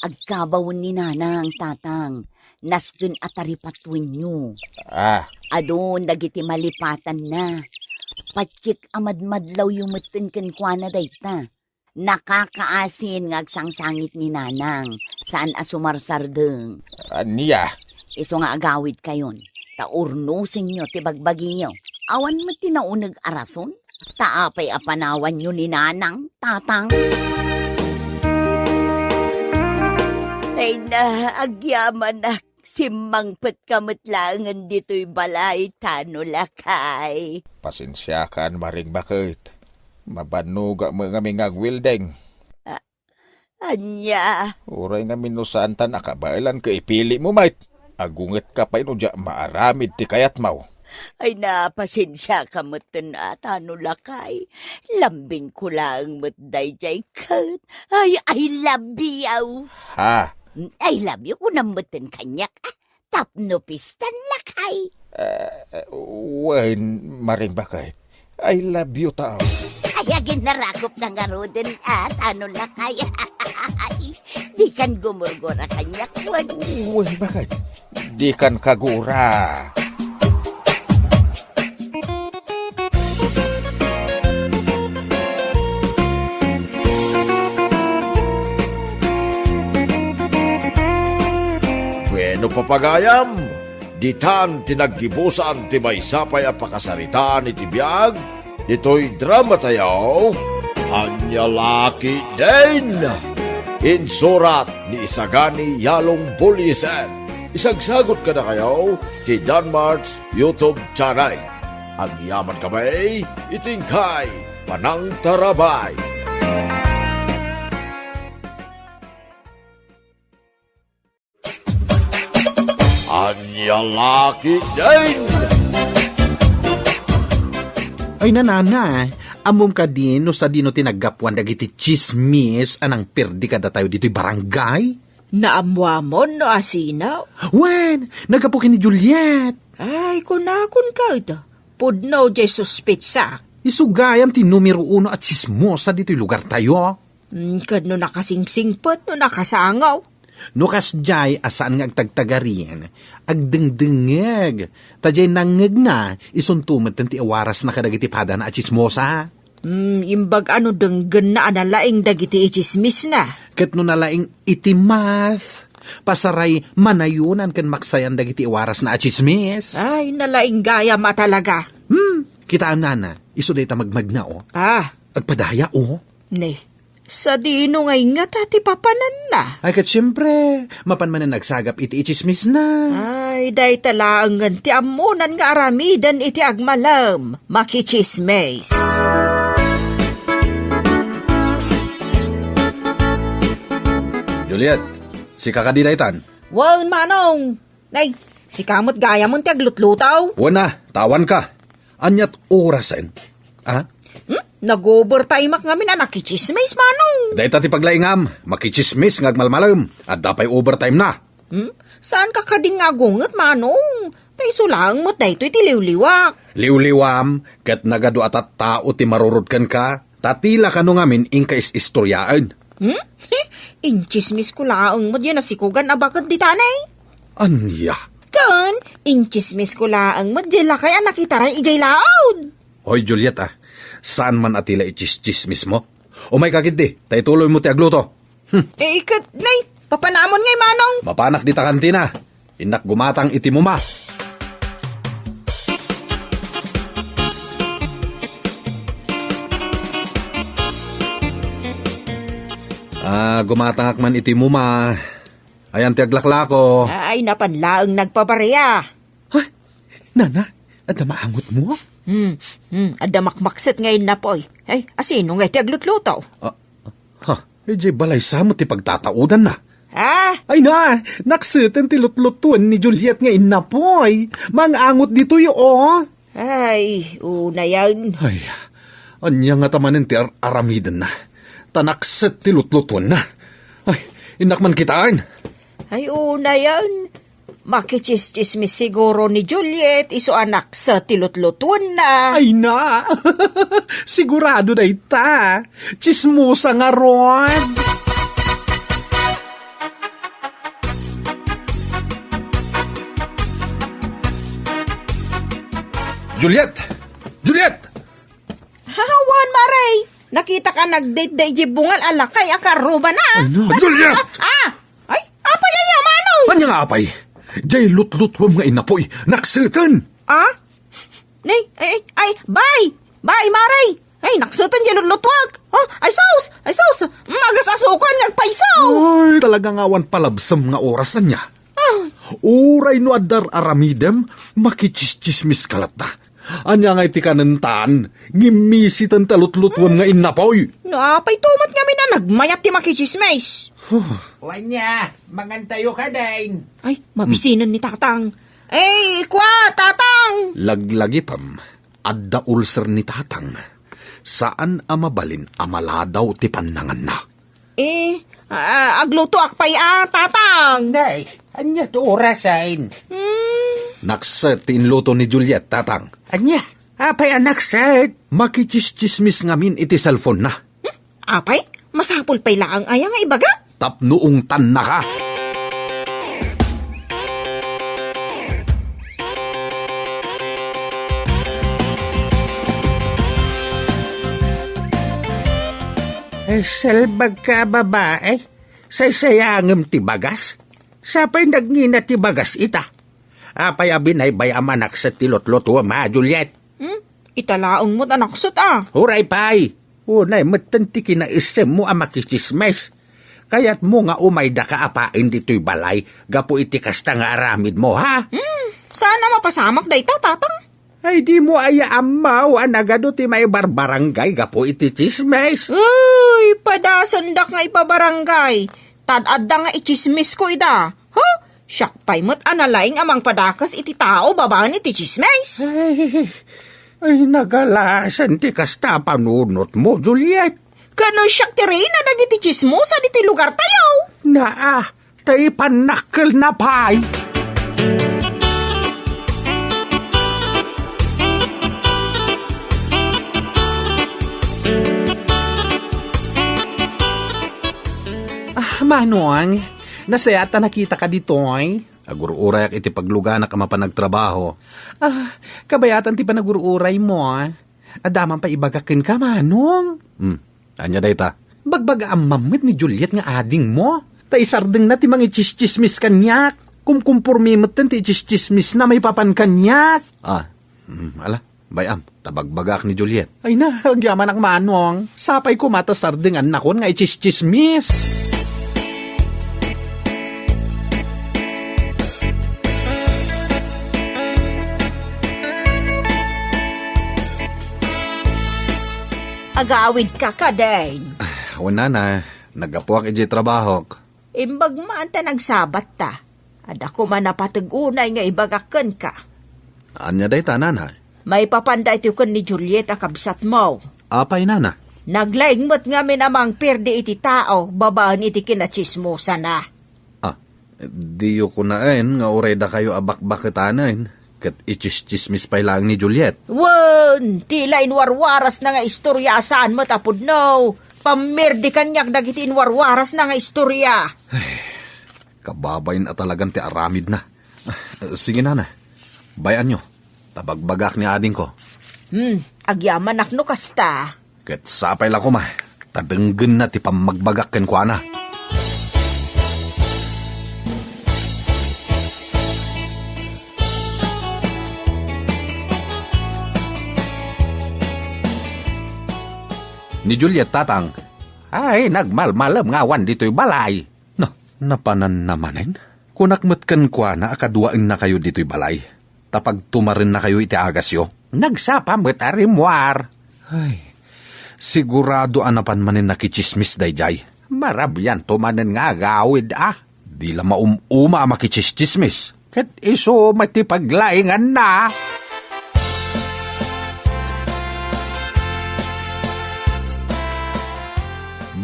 Agkabawen ni Nanang, Tatang. Nasken a taripatuenyo. Ah. Adun dagiti malipatanna. Patiek a madmadlawyo metten kenkuana dayta. Nakakaasin nga agsangsangit ni Nanang, saan a sumarsardeng. Ania? Isu nga agawidkayon, ta urnosenyo ti bagbagiyo. Awan met ti nauneg a rason, ta apay a panawanyo ni Nanang, Tatang? Ay na, agyamanak. Simmangpetka met laengen ditoy balay, ta no lakay. Pasensiakan, Maring Baket. Mabannogak met ngamin nga agwelding. A-, ania? Uray ngamin no saantan a kabaelan ket ipilimo met. Agungetka pay no diak maaramid ti kayatmo. Ay, na, pasensiaka metten a, ta no lakay. Lambingko laeng met daydiay ket. Ay, I love you. Ha? I love you, kunam metten kaniak, a, tapno pistan lakay. Eh, wen, Maring Baket. I love you, tao. Ay, agin narakop na ngaruden, a, ta no lakay. Dikan gumurgura kaniak, wen. Wen, Baket. Dikan kagura. No papagayam, ditan ti naggibusan ti maysa pay a pakasaritaan iti biag ditoy dramatayo, Ania La Ketdin! Insurat ni Isagani Yalong Bullisen. Isagsagut kadakayo ti Danmart's YouTube channel. Agyaman kami iti inkay panangtarabay. Ania La Ketdin! Ay, nanana, ammom kadi no sadino ti naggapuan dagiti tsismis a nangperdi kadatayo ditoy barangay? Naammoamon no asino? Wen, naggapu ken ni Juliet. Ay, kunakon ket, pudno jay suspetsa. Isu gayam ti numero uno a tsismosa ditoy lugartayo. Mm, ket no nakasingsingpet, no nakasangaw. No kasdiay a saan nga agtagtagarin, agdengdengngeg. Ta jay nangngegna, isunto metten ti awarasna kadagiti padana a tsismosa. Mm, imbag a no denggenna a nalaing dagiti itsismisna. Ket no nalaing iti math, pasaray manayonan ken maksayan dagiti awarasna a tsismis. Ay, nalaing gayam a talaga. Hmm, kitaem nana, isu dayta magmagna, o. Ah. Agpadaya, o. Ne, sadino ngay ngata ti papananna? Ay, ket siempre, mapan manen agsagap iti itsismisna. Ay, dayta laengen ti ammonan nga aramiden iti agmalem, makitsismis. Juliet, sika kadi daytan? Wen, Manong. Nay, sika met gayamen ti aglutluto? Wen a, ta awanka. Aniat orasen? Ha? Hmm? Nag-overtime-ak ngamin a nakitsismis, Manong. Dayta ti paglaingam, makitsismis nga agmalmalem. Adda pay overtime na. Hmm? Saanka kadin nga agunget, Manong? Ta isu laeng met daytoy ti liwliwak. Liwliwam, ket nagadu a tattao ti marurod kenka, ta ti la kano ngamin inka is-istoriaen. Hmm? Intsismisko laeng met diay nasikogan a baket ditan, eh. Ania? Ken, intsismisko laeng met diay lakay a nakitaray idiay laud. Hoy, Juliet, a. Saan man a ti la itsistsismismo? Umayka ketdi, ta ituloymo ti agluto. Hmm. Eh, iket, nay, papanamon ngay, Manong. Mapanak dita kantina. Innak gumatang iti muma. Ah, gumatangak man iti muma. Ayan ti aglaklako. Ay, napan laeng nagpabarea. Ay, nana, adda maangotmo? Hmm, hmm, adda makmakset nga innapoy. Ay, asino nga iti aglutluto? Ah, ha, idiay balay sa met ti pagtataudanna. Ah? Ay na, nakseten ti lutlutoen ni Juliet nga innapoy. Mangangot ditoy, o. Ay, unayan. Ay, ania ngata manen ti ar-, aramidenna? Ta nakset ti lutlutoenna. Ay, innak man kitaen. Ay, unayan. Makitsistsismis siguro ni Juliet isu a nakset ti lutlutoenna. Ay na! Sigurado dayta. Tsismosa ngarud. Juliet! Juliet! Hawan, Mare! Nakitak a nagdate da idiay bungal a lakay a karrubana. Ay, na. Juliet! Ah! Ay, apay aya, Manong? Ania nga apay? Diay lutlutuem nga innapoy, nakseten. Ah? Nay, ay, ay, ay, bay! Bay, Mare! Ay, nakseten diay lutlutuak. Oh, ay sus! Ay sus! Mm, agas-asukan nga agpayso! Ay, talaga nga awan palabsem nga oras ania. Ah. Uray no adda ar-aramidem, makitsistsismis ka latta. Ania nga iti kanentan, ngimmisiten ta lutlutuem nga innapoy. No apay tumet ngamin a nagmayat ti makitsismis? Huh. Wania, mangantayo kadin. Ay, mabisinen ni Tatang. Ay, kua, Tatang! Laglagipem, adda ulcer ni Tatang. Saan a mabalin a maladaw ti pannanganna. Eh, ah, aglutoak pay a, Tatang. Nay, ania ti orasen? Hmm. Nakset ti inluto ni Juliet, Tatang. Ania? Apay a nakset? Makitsistsismis ngamin iti cellphone-na. Hmm? Apay? Masapul pay laeng aya nga ibaga? Tapno ungtannaka. Eh, salbagka a babae, saysayangem ti bagas? Sapay nagngina ti bagas ita. Apay a binaybay-am a nakset ti lutlutuem, a, Juliet? Hmm? Ita laeng met a nakset, a. Uray pay. Unay metten ti kinaissemmo a makitsismis. Kayatmo nga umaydaka a pain ditoy balay gapu iti kasta nga aramidmo, ha? Hmm, saan a mapasamak dayta, Tatang? Ay, dimo aya ammo a nagadu ti maibarbarangay gapu iti tsismis? Uy, padasendak nga ipabarangay. Tad-adda nga itsismisko ida. Huh? Siak pay met a nalaing a mangpadakes iti tao babaen iti tsismis. Ay, ay, nagalasan ti kasta a panunotmo, Juliet. Ken no siak ti reyna dagiti tsismosa ditoy lugartayo. Naa, ta ipannakkelna pay. Ah, Manong, nasayaat ta nakitaka ditoy. Agur-urayak iti pagluganak a mapan agtrabaho. Ah, kabayatan ti panagur-uraymo, ah. Adda man pay ibagak kenka, Manong. Hmm. Ania dayta? Bagbagaam met ni Juliet nga adingmo. Ta isardengna ti mangitsistsismis kaniak. Kumkumpormi metten ti itsistsismisna maipapan kaniak. Ah, hmm, ala, bay-am, ta bagbagaak ni Juliet. Ay na, agyamanak, Manong. Sapay koma ta sardengannakon nga itsistsismis. Agawidka kadin. Wen, Nana, naggapuak idiay trabahok. Imbag man ta nagsabatta. Adda koma napateg unay nga ibagak kenka. Ania dayta, Nana? Maipapan daytoy ken ni Juliet a kabsatmo. Apay, Nana? Naglaing met ngamin a mangperdi iti tao babaen iti kinatsismosana. Ah, diyo kunaen nga uray dakayo a bakbaketanen, ket itsistsismis pay laeng ni Juliet. Wen, ti la inwarwarasna nga istorya a saan met a pudno. Pammirdi kaniak dagiti inwarwarasna nga istorya. Ay, kababain a talagan ti aramidna. Ah, sige, Nana. Bay-anyo. Ta bagbagak ni adingko. Hmm, agyamanak no kasta. Ket sapay la koma, ta denggenna ti pammagbagak kenkuana. Ni Juliet, Tatang. Ay, nagmalmalem nga awan ditoy balay. Na, napananna manen? Kunak met kenkuana a kaduaennakayo ditoy balay, ta pagtumarennakayo iti agasyo. Nagsapa met a rimmuar. Ay, sigurado a napan manen nakitsismis daydiay. Marabianto manen nga agawid, a. Di la maum-uma a makitsismis. Ket isu met ti paglainganna.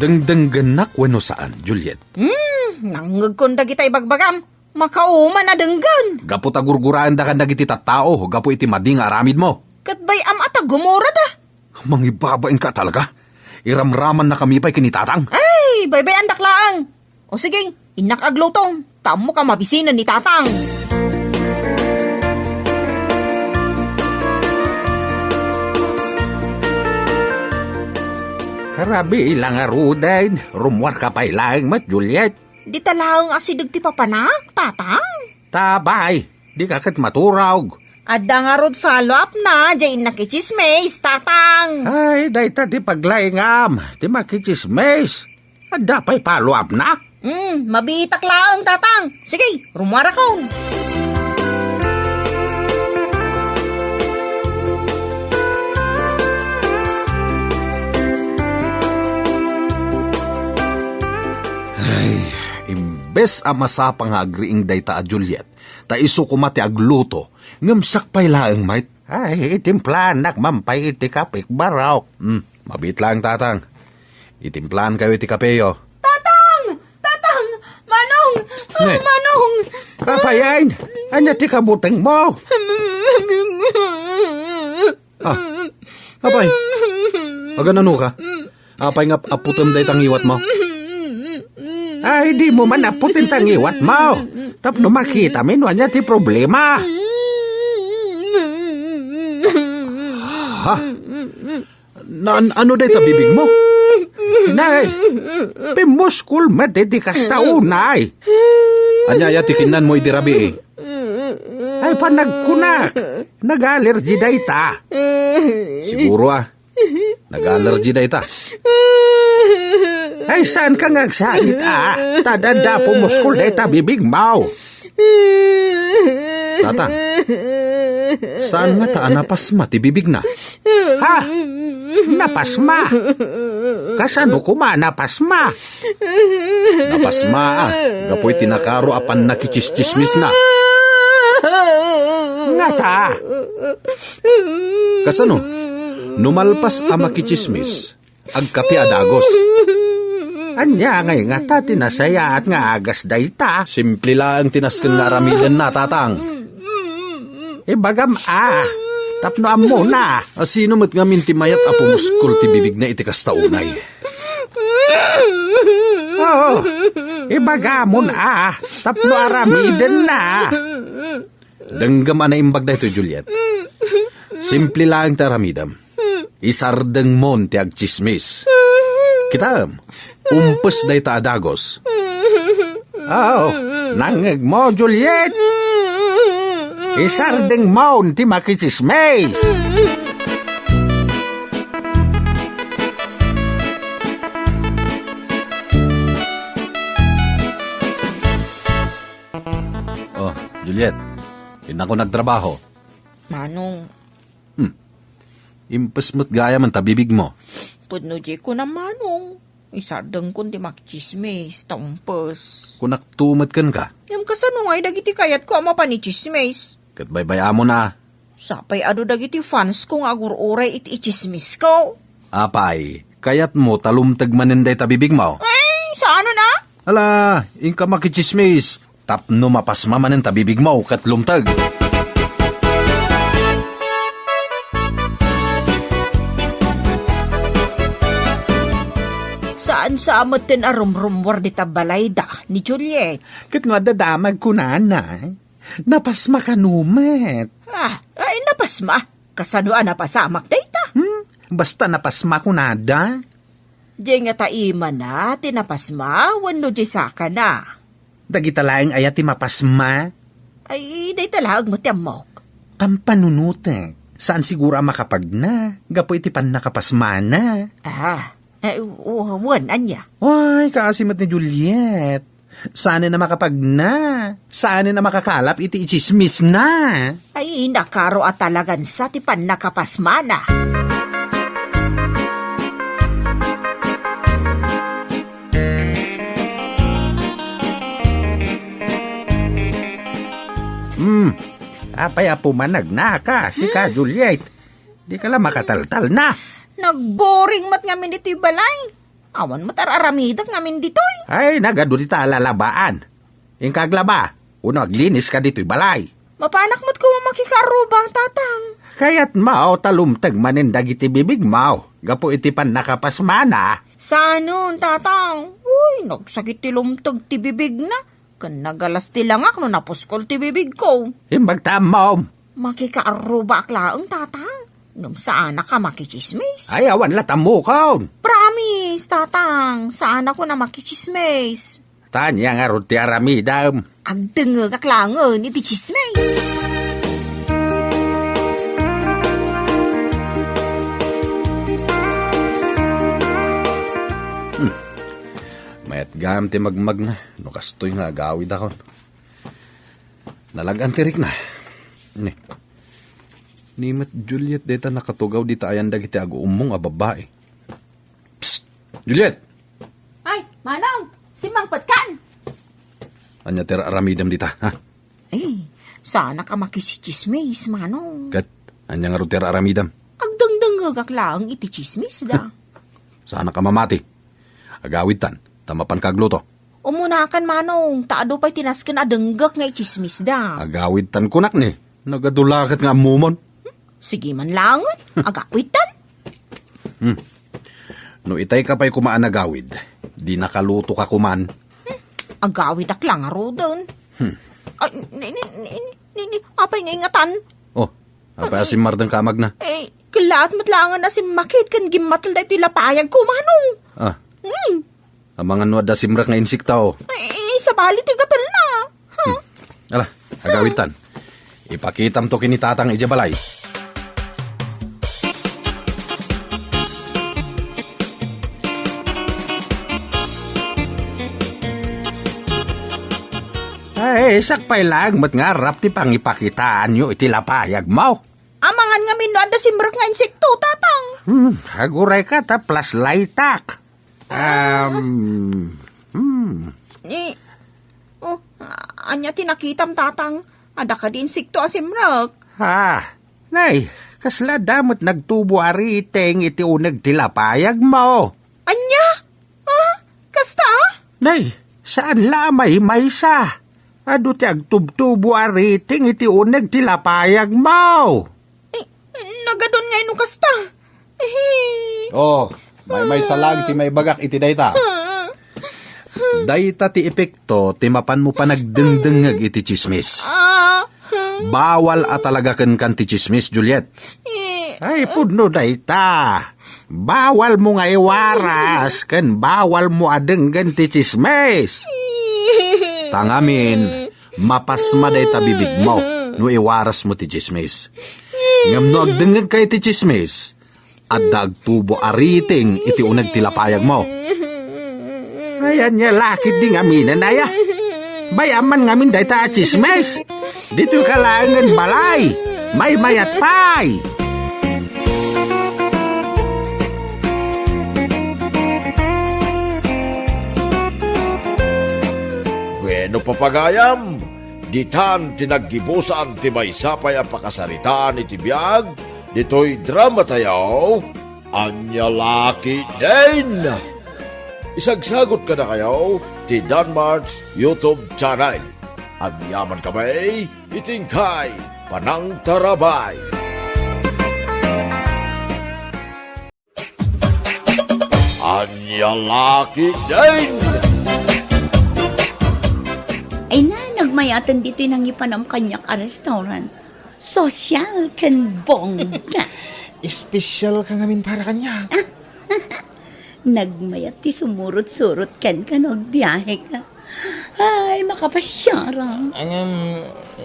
Dengdenggennak wenno saan, Juliet? Hmm, nangngegkon dagita ibagbagam. Makauman a denggen. Gapu ta gurguraendakan dagiti tattao gapu iti madi nga aramidmo. Ket bay-am a ta gumurada. Mangibabainka talaga. Iramramannakami pay ken ni Tatang. Ay, baybay-andak laeng. O sige, innak agluto. Ta ammoka mabisinen ni Tatang. Rabii la ngaruden, rummuarka pay laeng met, Juliet. Dita laeng asideg ti papanak, Tatang. Tabay, dika ket maturog. Adda ngarud follow-up na, diay innak itsismis, Tatang. Ay, dayta ti paglaingam, ti makitsismis. Adda pay follow-up na? Hmm, mabiitak laeng, Tatang. Sige, rummuarakon. Ay, imbes a masapa nga agriing dayta a Juliet, ta isu koma ti agluto, ngem siak pay laeng met. Ay, itimplaannak man pay iti kapek, barok. Hmm, mabiit laeng, Tatang. Itimplaankayo iti kapeyo. Tatang! Tatang! Manong! Ne. Manong! Apay, ania ti kabutengmo? Ah, apay, aganano ka? Apay nga aputem dayta ngiwatmo? Ay, dimo man aputen ta ngiwatmo. Tapno makitami no ania ti problema. Ha? Na, an-, ano dayta bibigmo? Nay, pimuskol met iti kasta unay. Ania aya ti kinnanmo idi rabii? Ay, panagkunak. Nag-allergy dayta. Siguro, ah. Nag-allergy dayta. Ay, saanka nga agsangit, ah? Ta adda pumuskol dayta bibigmo. Tata, saan ngata a napasma ti bibigna? Ha? Napasma? Kasano koma a napasma? Napasma, ah, gapu iti nakaro a pannakichischismisna. Ngata? Kasano? No malpas a makichismis, agkape a dagos. Ania ngay ngata ti nasayaat nga agas dayta? Simple laeng ti nasken nga aramidenna, Tatang. Ibagam a, tapno ammona. A, sino met ngamin ti mayat a pumuskol ti bibigna iti kasta unay? Oo, ibagamon a, tapno aramidenna. Denggem a naimbag daytoy, Juliet. Simple laeng ti aramidem. Isardengmon ti agtsismis. Kitaem, umpes dayta a dagos. Aw, nangngegmo, Juliet? Isardengmon ti makitsismis. Oh, Juliet, innakon agtrabaho. Manong. Hmm. Impes met gayam ta bibigmo. Pudno diay kunam, Manong. Isardengkon ti makitsismis, ta umpes. Kunakto met kenka. Ngem kasano ngay dagiti kayatko a mapan itsismis? Ket baybay-amon a. Sapay adu dagiti fansko nga agur-uray iti itsismisko. Apay, kayatmo ta lumteg manen dayta bibigmo? Ay, saanen a? Ala, inka makitsismis. Tapno mapasma manen ta bibigmo ket lumteg. Saan sa a metten a rumrummuar dita balayda ni Juliet. Ket no adda damag kunana, napasma kano met. Ah, ay, napasma? Kasano a napasamak dayta? Hmm? Basta napasma kunada. Diay ngata imana ti napasma wenno diay sakana? Dagita laeng aya ti mapasma? Ay, dayta laeng met ti ammok. Kampanunotek. Saan siguro a makapagna gapu iti pannakapasmana. Ah, eh, w-, wen, ania? Ay, kaasi met ni Juliet. Saanen a makapagna. Saanen a makakalap iti itsismisna. Ay, nakaro a talagan sa ti pannakapasmana. Hmm. Apay a pumanagna ka, sika, Hmm. Juliet? Di ka la makataltalna. Nagboring met ngamin ditoy balay. Awan met ar-aramidek ngamin ditoy. Ay, nagadu dita a lalabaan. Inka aglaba, wenno aglinis ka ditoy balay. Mapanak met koma makikaarruba, Tatang. Kayatmo ta lumteg manen dagiti bibigmo gapu iti pannakapasmana? Saanen, Tatang. Uy, nagsakit ti lumteg ti bibigna. Ken nagalas ti langak no napuskol ti bibigko. Imbag ta ammom. Makikaarrubaak laeng, Tatang. Ngem saanak a makitsismis. Ay, awan la ta ammokon. Promise, Tatang. Saanak a makitsismis. Ta ania ngarud ti aramidem? Agdengngegak laengen iti tsismis. Hmm. Mayat gayam ti magmagna no kastoy nga agawidakon. Nalag-an ti rikna. Ni. Ni met Juliet dayta nakatugaw dita ayan dagiti aguummong a babbai. Psst! Juliet! Ay, Manong! Simmangpetkan! Ania ti aramidem dita, ha? Ay, saanak a makitsismis, Manong. Ket, ania ngarud ti aramidem? Agdengdengngegak laeng iti tsismisda. Saanak a mamati. Agawidtan, ta mapanka agluto. Umunakan, Manong, ta adu pay ti nasken a denggek nga itsismisda. Agawidtan kunak ni. Nagadu la ket nga ammomon. Sige man laengen, agawidtan. Hmm. No itay ka pay koma a nagawid, di nakaluto ka koman. Hmm. Agawidak la ngaruden. Hmm. Ay, ni, ni, ni, ni, ni, apay nga ingatan? Oh, apay a simmardeng ka amagna? Eh, kellaat met laengen a simmakit ken gimmatel daytoy lapayagko, Manong. Ah. Hmm. Amangan no adda simrek nga insekto. Eh, sabali ti gatelna. Agawitan, ipakitamto ken ni Tatang idiay balay. Ay, sakbay laeng met nga arap ti pangipakitaanyo iti lapayagmo. Amangan ngamin no adda simrek nga insekto, Tatang. Hmm, agurayka ta flashlightak. Um, hmm. Eh, oh, ania ti nakitam, Tatang? Adda kadi insekto a simrek? Ha? Nay, kasla adda met nagtubo a riting iti uneg ti lapayagmo. Ania? Ha? Kasta? Nay, saan la a maymaysa. Adu ti agtubtubo a riting iti uneg ti lapayagmo. Eh, nagadun ngay no kasta. Eh. Oh, maymaysa lang ti maibagak iti dayta. Dayta ti epekto ti mapanmo panagdengdengngeg iti tsismis. Ah. Bawal a talaga kenkan ti tsismis, Juliet. Eh. Ay, pudno dayta. Bawalmo nga iwaras ken bawalmo a denggen ti tsismis. Ta ngamin, mapasma dayta bibigmo no iwarasmo ti tsismis. Ngem no agdengngegka iti tsismis, adda agtubo a riting iti uneg ti lapayagmo. Ay, ania la ketdi ngaminen, aya? Bay-am man ngamin dayta a tsismis. Ditoyka laengen balay. Maymayat pay. Bueno, papagayam, ditan ti naggibusan ti maysa pay a pakasaritaan iti biag ditoy drama tayo, Ania La Ketdin. Isagsagot kadakayo ti Danmart's YouTube channel. Agyaman kami iti inkay panangtarabay. Ania La Ketdin. Ay na, nagmayaten ditoy nangipanam kaniak a restaurant. Sosyal ken bongga. Espesyal ka ngamin para kaniak. Nagmayat ti sumurot-surot kenka no agbiaheka. Ay, makapasiara. Ngem,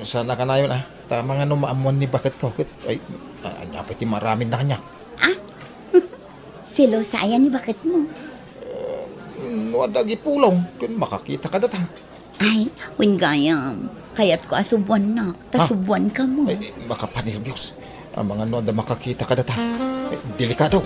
saan a kanayon, ah. Ta amangan no maammuan ni baketko ket, ay, a-, ania pay ti maaraminda kaniak? Ah? Selosa aya ni baketmo? No adda agipulong, ken makakita kadata. Ay, wen gayam. Kayatko a subuannak, ta subuan kamo. Ay, makapanerbios. Amangan no adda makakita kadata. Ay, delikado.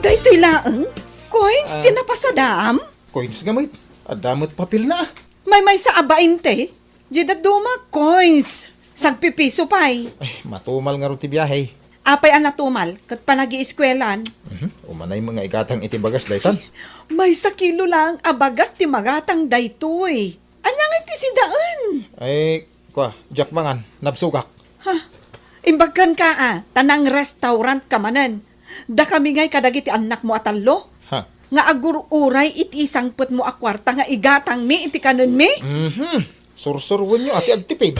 Daytoy laeng? Coins ti napasadaam? Coins nga met. Adda met papelna. Maymaysa a bainte. Diay dadduma, coins. Sagpipiso pay. Ay, matumal ngarud ti biahe. Apay a natumal, ket panagieskuelan? Mhm. Umanay met nga igatang iti bagas daytan. Maysa kilo laeng a bagas ti magatang daytoy. Ania ngay ti sidaen? Ay, kua, diak mangan, nabsogak. Ha? Imbag kenka a, ta nang-restaurant ka manen. Dakami ngay kadagiti annakmo a tallo? Ha? Nga agur-uray iti isangpetmo a kuarta nga igatangmi iti kanenmi? Mhm. Sursuruenyo a ti agtipid.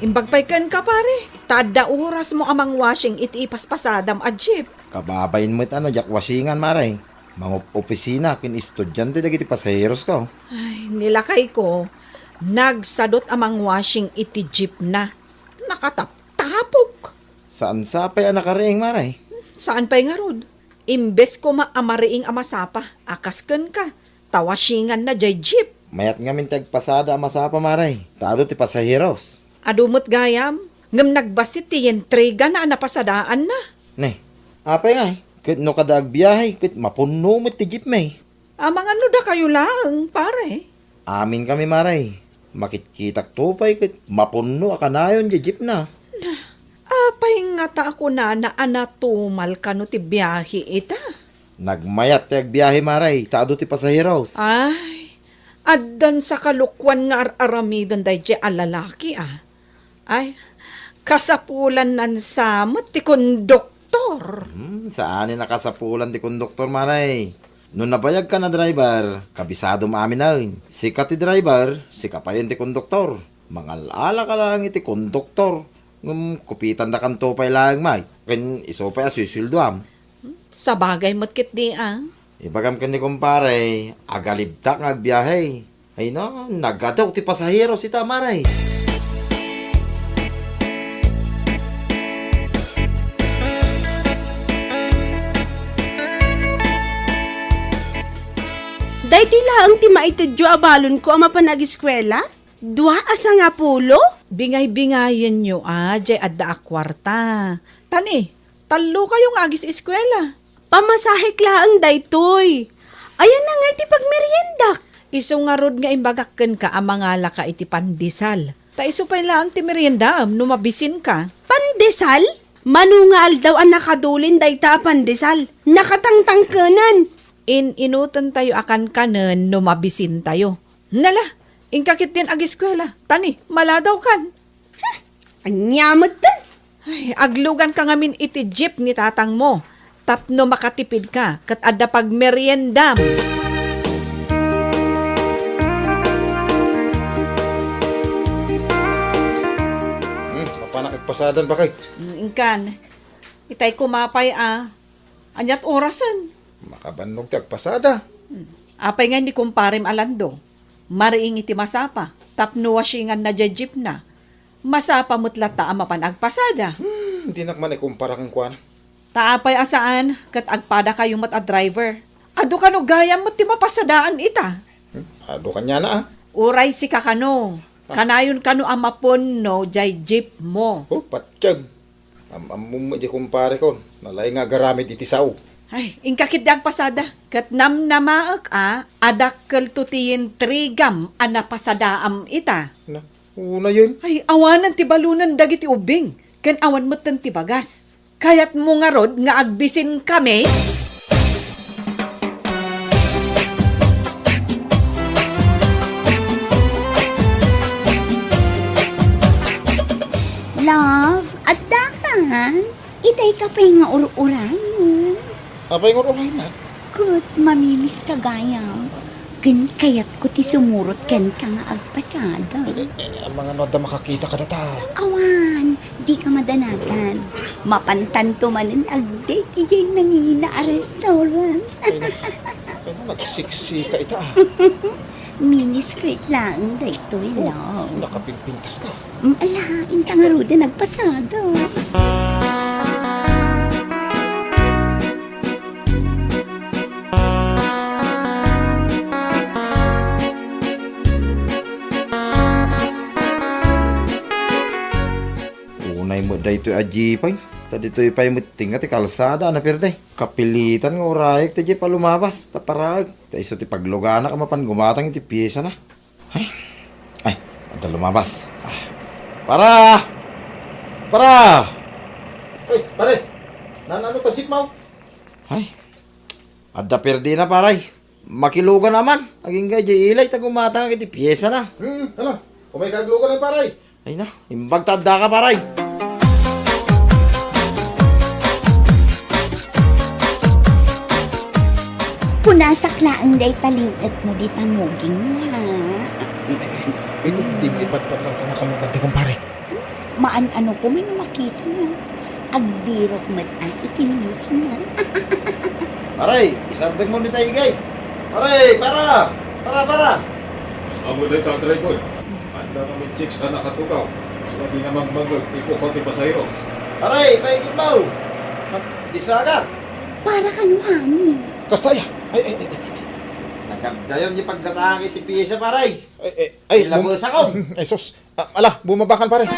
Imbag pay kenka, pare, ta adda orasmo a mangwashing iti ipaspasadam a jeep. Kababain met a no diak washingan, mare. Mangopisina ken estudiante dagiti pasaherosko. Ay, ni lakayko, nagsadut a mangwashing iti jeepna. Nakataptapok. Saan sa pay a nakariing, mare? Saan pay ngarud? Imbes koma a mariing a masapa, a kas kenka, ta washinganna diay jeep. Mayat ngamin ti agpasada a masapa, mare, ta adu ti pasaheros. Adu met gayam, ngem nagbassit ti yentrigana a napasadaanna. Ne, apay ngay? Ket no kada agbiahe, ket mapunno met ti jeepmi. Amangan no dakayo laeng, pare. Amin kami, mare. Makitkitakto pay ket mapunno a kanayon diay jeepna. Na, apay ngata a kunana a natumal kano ti biahe ita? Nagmayat ti agbiahe, mare, ta adu ti pasaheros. Ay, addan sa kalokuan nga ar-aramiden daydiay a lalaki, a. Ay, kasapulannan sa met ti konduktor. Hmm, saan a kasapulan ti konduktor, mare. No nabayagkan a driver, kabisadom aminen. Sika ti driver, sika payen ti konduktor. Mangal-ala ka laeng iti konduktor, ngem kupitandakanto pay laeng met, ken isu pay a susueldoam. Sabagay met ketdi a. Ibagam ken ni kumpare, agalibtak nga agbiahe. Ay na, nagadok ti pasaheros ita, mare. Daytoy laeng ti maitedyo a balonko a mapan agiskuela? Dua a sangapulo? Bingay-bingayenyo a, jay adda a kuarta. Tani, tallo kayo nga agis-eskuela. Pamasahek laeng daytoy. Ayanna ngay ti pagmeriendak? Isu ngarud nga imbagak kenka a mangalaka iti pandesal. Ta isu pay laeng ti meriendaem no mabisinka. Pandesal? Mano nga aldaw a nakadulin dayta a pandesal? Nakatangtangkenen. In-inutentayo a kankanen no mabisintayo. Nala, inka ketdin agiskuela. Tani, maladawkan. Ania met? Ay, agluganka ngamin iti jeep ni tatangmo tapno makatipidka ket adda pagmeriendam. Hmm, mapanak agpasadan, bakay. Mm, inkan. Itay kumapay a. Aniat orasen? Makabannog ti agpasada. Hmm. Apay nga ni kumparem a Lando? Mariing iti masapa, tapno wasinganna diay jeepna. Masapa met latta a mapan agpasada. Hmm, dinak man ikumpara kenkuana. Ta apay a saan, ket agpadakayo met a driver. Adu kano gayam met ti mapasadaan ita. Hmm, adu kaniana, a. Uray sika kano. Ah. Kanayon kano a mapunno diay jeep mo. Oh, patgen. Am-ammom met diay kumpare ko, nalaing nga agaramid iti sao. Ay, inka ketdi agpasada. Ket namnamaek a, adakkelto ti yintrigam a napasadaam ita. Na, unayen? Ay, awanen ti balunen dagiti ubbing, ken awan metten ti bagas. Kayatmo ngarud nga agbisinkami? Love, adda kan? Itay ka pay nga ur-urayon. Apay nga ur-urayna? Ket mamimis ka gayam. Ken kayatko ti sumurot kenka nga agpasada. Eh, eh, eh, amangan no adda makakita kadata. Awan, di ka madanatan. Mapantanto manen agdate idiay nangina a restaurant. Ay, na, ay, na, nagsiksika ita, a. Mini skirt laeng daytoy, oh, love. Nakapinpintas ka. Mm, ala, inta ngaruden agpasada. Unay met daytoy a jeep, ay. Ta ditoy pay met tinga ti kalsada a naperde. Kapilitan nga urayek ti jeep a lumabas, ta paraek. Ta isu ti pagluganak a mapan gumatang iti piesana. Ay. Ay, adda lumabas. Ah. Para! Para! Ay, pare! Naan-ano ta jeep mo? Ay. Adda perdina, pare. Makilugan a man. Agingga idiay ilay ta gumatang iti piesana. Hmm, ala. Umay ka aglugan, pare. Ay na, imbag ta adda ka, pare. Punasak laeng dayta lintedmo dita muging, ha? Ay, di maipatpat laeng ta nakalugan ti kumpare. Maan-ano ko man makita na. Agbirok met a iti news na. Pare, isardengmo dita igay. Pare, para! Para, para! Kasamo dayta a driver. Adda kami chicks a nakatukaw. Kasla di na magmageg ti pukaw ti pasaheros. Aray, paigit mo! Disaga! Para kano amin? Kasta aya? Ay, ay, ay, ay, ay. Nagagdayon di paggatang iti piyesa, paray. Ay, ay, ay, bum- Ilabas ako. Ay, sus. Ah, ala, bumabakan, pare.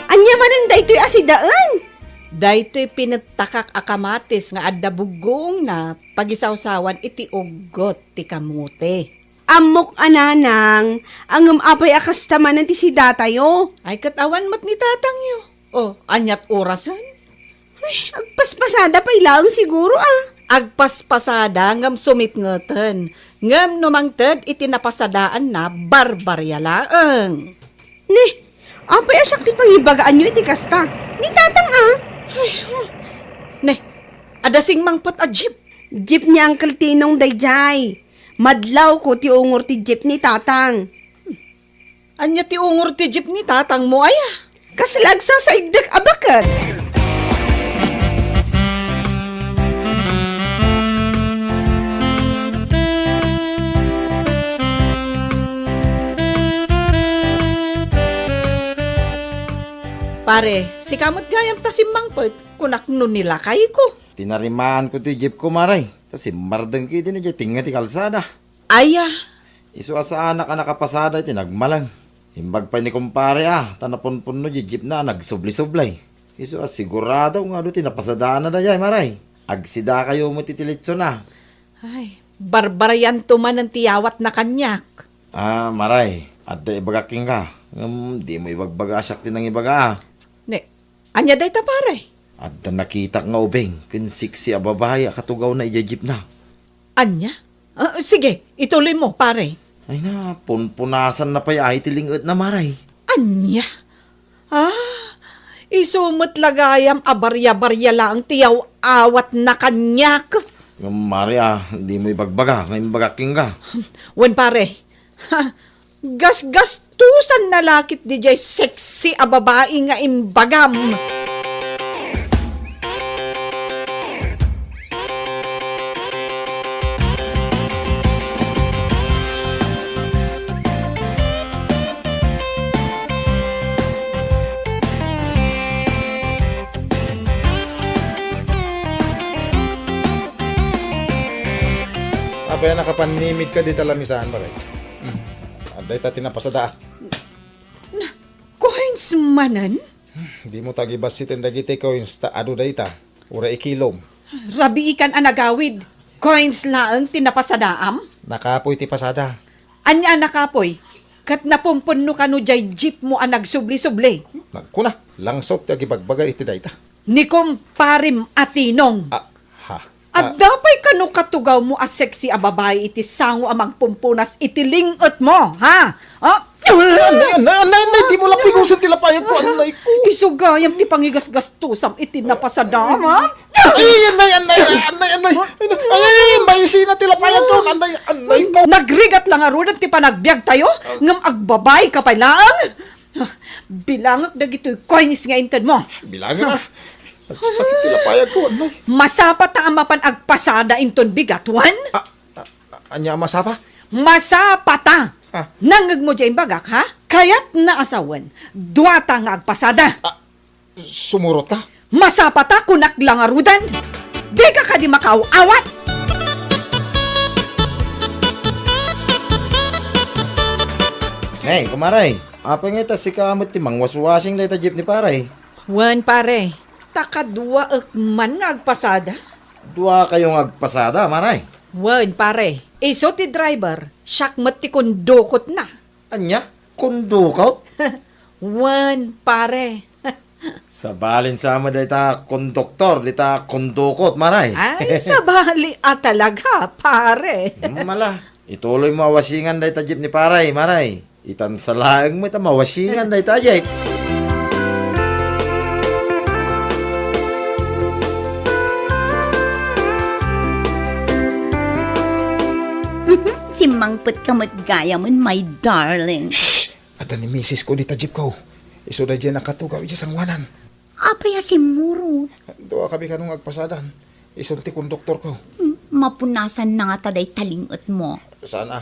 Ania manen daytoy a sidaen? Daytoy pinettakak a kamatis nga adda buggoongna pagisawsawan iti uggot ti kamote. Ammok a nanang, ngem apay a kasta manen ti sidatayo? Ay, ket awan met ni tatangyo. Oh, aniat orasen? Ay, agpaspasada pay laeng siguro, ah. Agpaspasada ngem sumitngeten. Ngem no mangted iti napasadaanna, barbaria laeng. Ni, apay a siak ti pangibagaanyo iti kasta? Ni Tatang a? Ay, hmm. Ne, adda simmangpet a jeep. Jeep ni Uncle Tinong daydiay. Madlawko ti ungor ti jeep ni Tatang. Ania ti ungor ti jeep ni tatangmo, aya? Kasla agsasaiddek a baket. Pare, sika met gayam ta simmangpet, kunak no ni lakayko. Tinarimaanko ti jeepko, Mare. Ta simmardengko idi idiay tengnga ti kalsada. Aya. Isu a saanak a nakapasada iti nagmalem. Imbag pay ni kumpare a, ta napunpunno diay jeepna a nagsubli-sublay. Isu a sigurado nga adu ti napasadaanna daydiay, Mare. Agsidakayo met iti litson a. Ay, barbarianto manen ti yawatna kaniak. Ah, Mare, adda ibagak kenka. Ngem dimo ibagbaga a siak ti nangibaga a. Ne, ania dayta, pare? Adda nakitak nga ubing ken sexy a babai a katugawna idiay jeepna. Ania? Ah, sige, ituloy mo, pare. Ay na, punpunasanna pay ay ti ling-etna, Mare. Ania? Ah, isu met la gayam a barya-barya laeng ti yaw-awatna kaniak. Ngem, Mare, ah, dimo ibagbaga nga imbagak kenka. Wen, pare. Ha, gasgastusanna la ketdi diay sexy a babai nga imbagam. Apay a nakapanimidka dita lamisaan, pare? Hmm. Adda ita ti napasada. Na, coins manen? Hmm, dimo ta gibassiten dagiti coins ta adu dayta. Uray ikilom. Rabiikan a nagawid. Coins laeng ti napasadaam? Nakapoy ti pasada. Ania a nakapoy? Ket napumpunno kano diay jeepmo a nagsubli-subli? Nagkuna, langsot ti agibagbaga iti dayta. Ni kumparem a Tinong. Ah, ha? Ah. Adda pay kano katugawmo a sexy a babai iti sango a mangpumpunas iti ling-etmo, ha? Ah? Annay, annay, annay, annay, dimo la pigosen ti lapayagko, annay ko. Isu gayam ti pangigasgastusam iti napasadaam, ha? Ay, annay, annay, annay, annay. Ay, ay, ay, maisina ti lapayagko, annay, annay ko. Nagrigat la ngaruden ti panagbiagtayo, ngem agbabaika pay laeng. Bilangek dagitoy coins nga intedmo. Bilangek, ah. Nagsakit ti lapayagko, annay. Masapata a mapan agpasada inton bigat, wen? Ah, ah, ania a masapa? Masapata! Ah. Nangngegmo diay imbagak, ha? Kayatna a sawen, duata nga agpasada. Ah, sumurotka? Masapata, kunak la ngaruden. Dika kadi makaaw-awat! Hey, kumare, apay nga ita sika met ti mangwaswasing dayta jeep ni pare? Wen, pare. Ta kaduaek man nga agpasada. Duakayo nga agpasada, mare? Wen, pare. Isu ti driver, siak met ti kondukotna. Ania? Kondukot? Wen, pare. Sabalin sa met dayta konduktor, dita kondukot, mare. Ay, sabali a talaga, pare. Hmm, ala, ituloy mo a wasingan dayta jeep ni pare, mare. Itan sa laeng met a mawasingan dayta jeep. Simmangpetka met gayamen, my darling. Shh! Adda ni misis ko dita jeep ko. Isu daydiay nakatugaw idiay sangoanan. Apay a simmurot? Dua kami kano nga agpasadan. Isun ti konduktor ko. Hmm, mapunasan na nga ta dayta ling-etmo. Saan a?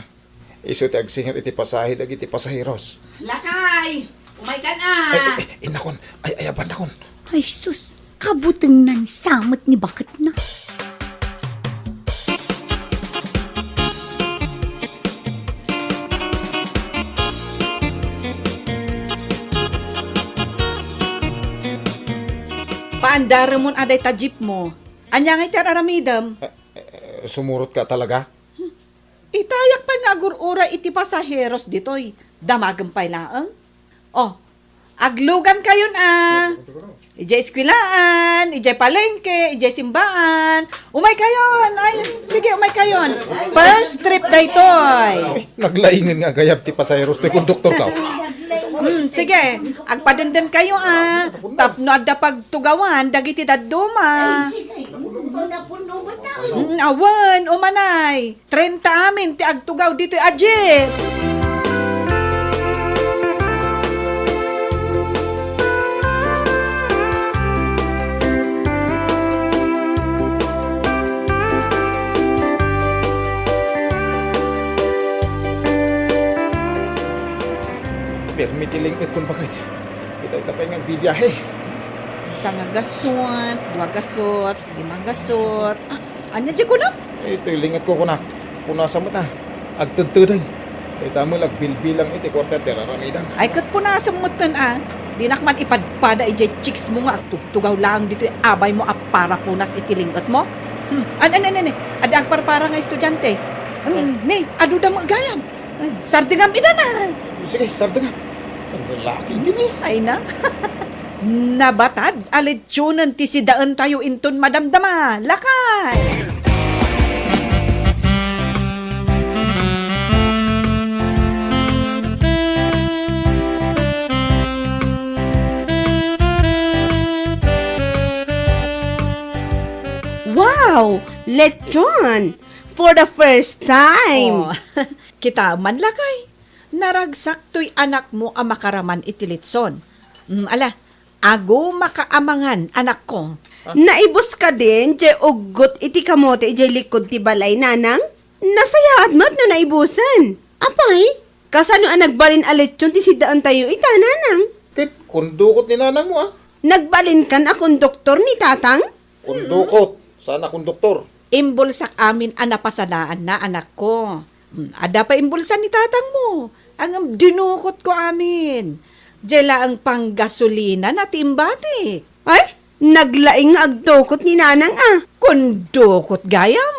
Isu ti agsingir iti pasahe dagiti pasaheros. Lakay! Umaykan a! Ay, ay, ay, innakon. Ay, ay, abannakon. Ay, sus! Kabutengnan sa met ni baketna. Paandaremon a dayta jeep mo. Ania ngay ti ar-aramidem? Eh, eh, sumurotka talaga? Itayak pay nga agur-uray iti pasaheros ditoy. Damagem pay laeng. Oh, Aglugan kayon a. Idiay eskwelaan, idiay palengke, idiay simbaan. Umay kayon. Ay, sige, umay kayon. First trip daytoy. Ay, naglaingen nga agayab ti pasaheros ti konduktor ka. Hmm, sige, agpadenden kayo a. Tapno adda pagtugawan dagiti dadduma. Hmm, awan, umanay. Trenta amin ti agtugaw ditoy a jeep. Pirmi ti ling-etkon baket. Ita, ita pay nga agbibiahe. Sangagasut, duagasut, limagasut. Ah, ania diay kunam? Itoy ling-etko kunak. Punasam met a. Agtedtedeng. Dayta met agbilbilang iti kuarta ti ar-aramidem. Ay, ket punasam metten a. Dinak man ipadpada idiay chicks mo nga agtugtugaw laeng ditoy abaymo a para punas iti ling-etmo. Hmm. An, an, an, an, adda agparpara nga estudiante. An, ni, adu da met gayam. Ay, sardengam ida na. Sige, sardengak. Ang lalaki din eh. Ay na. Nabatad a lechonen ti sidaentayo inton madamdama. Lakay! Wow! Lechon! For the first time! Oh, kita man, lakay. Naragsak toy anakmo a makaraman iti litson. Mm, ala, agumaka amangan, anakko. Naibus kadin diay uggot iti kamote idiay likod ti balay, nanang? Nasayaat met no naibusen. Apay, kasano a nagbalin a lechon ti sidaentayo ita, nanang? Ket kondukot ni nanangmo a. Nagbalinkan a konduktor ni tatang? Kondukot, saan a konduktor. Imbulsak amin a napasadaanna, anakko. Mm, adda pay imbulsan ni tatangmo. Ngem dinukotko amin. Diay laeng panggasolinana ti imbatik. Ay, naglaing nga agdukot ni nanang a. Kondukot gayam.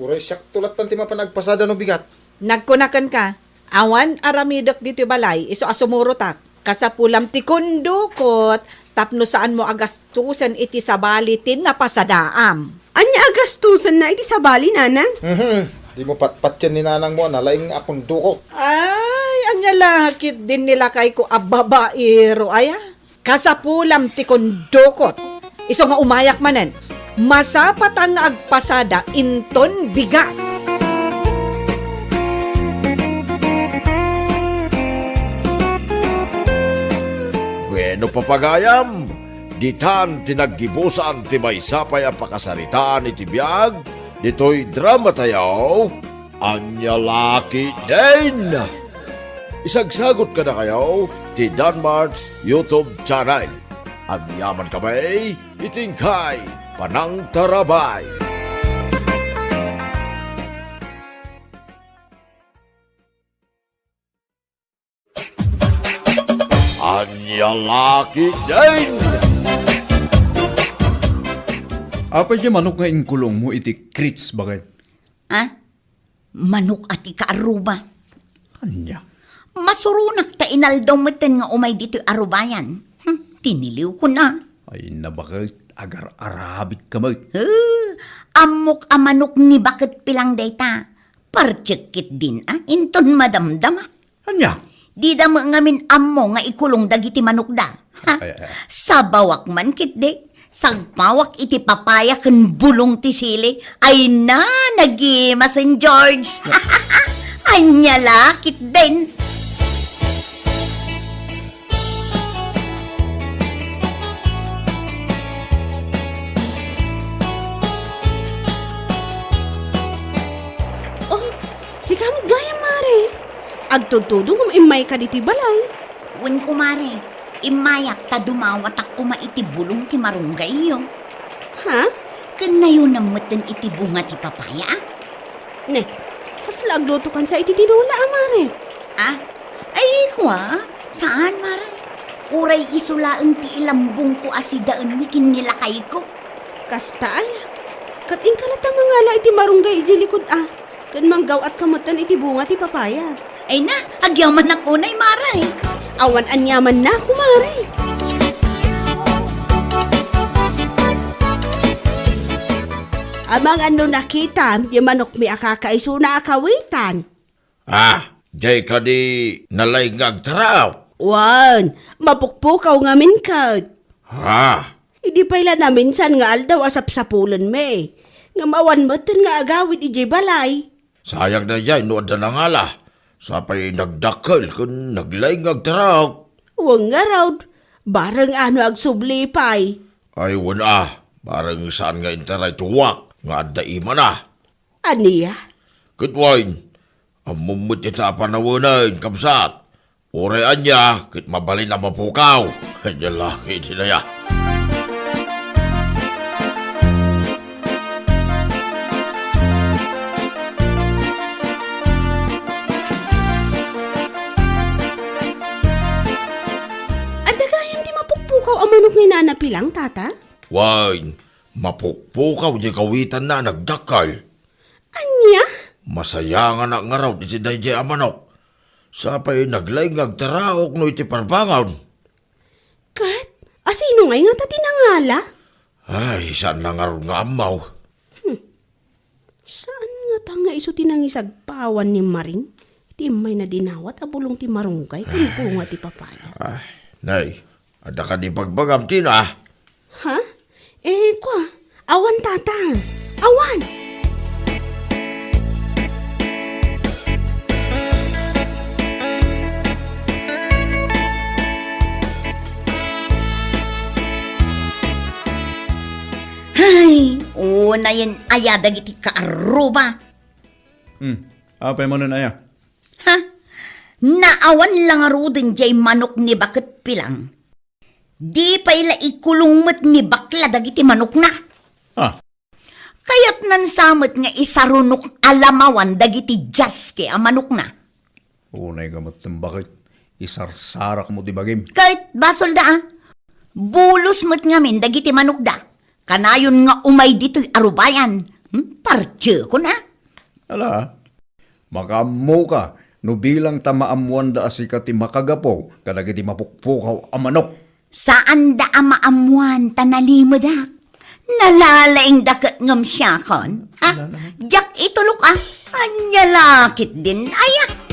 Uray siakto lattan ti mapan agpasada no bigat. Nagkuna kenka, awan aramidek ditoy balay isu a sumurotak. Kasapulam ti kondukot tapno saanmo a gastusen iti sabali ti napasadaam. Ania a gastusenna iti sabali, nanang? Mhm. Dimo patpatien ni nanangmo a nalaing a kondukot. Ay, ania la ketdin ni lakayko a babaero aya? Kasapulam ti kondukot. Isu nga umayak manen, masapata nga agpasada inton bigat. Bueno, papagayam, ditan ti naggibusan ti maysa pay a pakasaritaan iti biag ditoy dramatayo. Ania la ketdin? Isagsagut kadakayo ti Danmart's YouTube channel. Agyaman kami iti inkay panangtarabay. Ania la ketdin? Apay diay manok nga inkulongmo iti crates, baket? Ah? Manok a ti kaaruba. Ania? Masuronak ta inaldaw metten nga umay ditoy arubayan. Hmm, tiniliwkon a. Ay, nabaket, agar-arabit ka met. Eh, ammok a manok ni baket pilang dayta. Partsek ketdin a, inton madamdama. Ania? Dida met ngamin ammo nga ikulong dagiti manokda. Ha? Ay, ay, ay. Sabawak man ketdi. Sagpawak iti papaya ken bulong ti sili. Ay na, nagimasen, George. Ania la ketdin. Oh, sika met gayam, Mare. Agtudtudo ngem immayka ditoy balay. Wen, kumare, immayak ta dumawatak koma iti bulong ti marunggayyo. Ha? Ken nayonam metten iti bunga ti papaya, a? Ne, kasla aglutokansa iti tinola, a, Mare? Ah? Ay, kua, saan, Mare. Uray isu laeng ti ilambongko a sidaenmi ken ni lakayko. Kasta aya? Ket inka latta mangala iti marunggay idiay likod, a? Ken manggaw-atka metten iti bunga ti papaya. Ay na, agyamanak unay, Mare. Awan aniamanna, kumare. Amangan no nakitam, ti manokmi a kakaisuna a kawitan. Ah, diay kadi nalaing nga agtaraok? Wen, mapukpukaw ngamin ket. Ah. Idi pay la naminsan nga aldaw a sapsapulenmi, ngem awan metten nga agawid idiay balay. Sayang daydiay no adda nangala, sapay nagdakkel ken naglaing nga agtaraok. Wen ngarud, bareng a no agsubli pay. Ay, wen a, bareng saan nga intaray ti uwak nga adda imana. Ania? Ket wen, ammom met ita a panawenen, kabsat. Uray ania, ket mabalin a mapukaw. Ania la ketdin aya. Adda gayam ti mapukpukaw a manok ni Nana Pilang, Tata? Wen, mapukpukaw diay kawitanna a nagdakkel. Ania? Masayanganak ngarud iti daydiay a manok. Sapay naglaing nga agtaraok no iti parbangon. Ket, asino ngay ngata ti nangala? Ay, saan la ngarud nga ammo. Hmm. Saan ngata nga isu ti nangisagpawan ni Maring iti immay nadinawat a bulong ti marunggay ken bunga ti papaya? Ay, nay, adda kadi bagbagam, Tina? Ha? Eh, kwa, awan, Tata. Awan! Hay, unayen aya dagiti kaarruba. Hmm, apay manen aya? Ha? Naawan la ngaruden diay manok ni Baket Pilang. Di pay la ikulong met ni bakla dagiti manokna. Ah. Kayatnan sa met nga isarunok a lamawan dagiti jaske a manokna. Unay ka met, Baket, isarsarak mo ti bagim. Ket basolda, a. Bulos met ngamin dagiti manokda. Kanayon nga umay ditoy arubayan. Hmm? Partiekon, a. Ala, makaammoka no bilang ta maammoanda a sika ti makagapu kadagiti mapukpukaw a manok. Saanda a maammoan ta nalimedak. Nalalaingda ket ngem siakon. Ah, diak itulok, a. Ania la ketdin aya.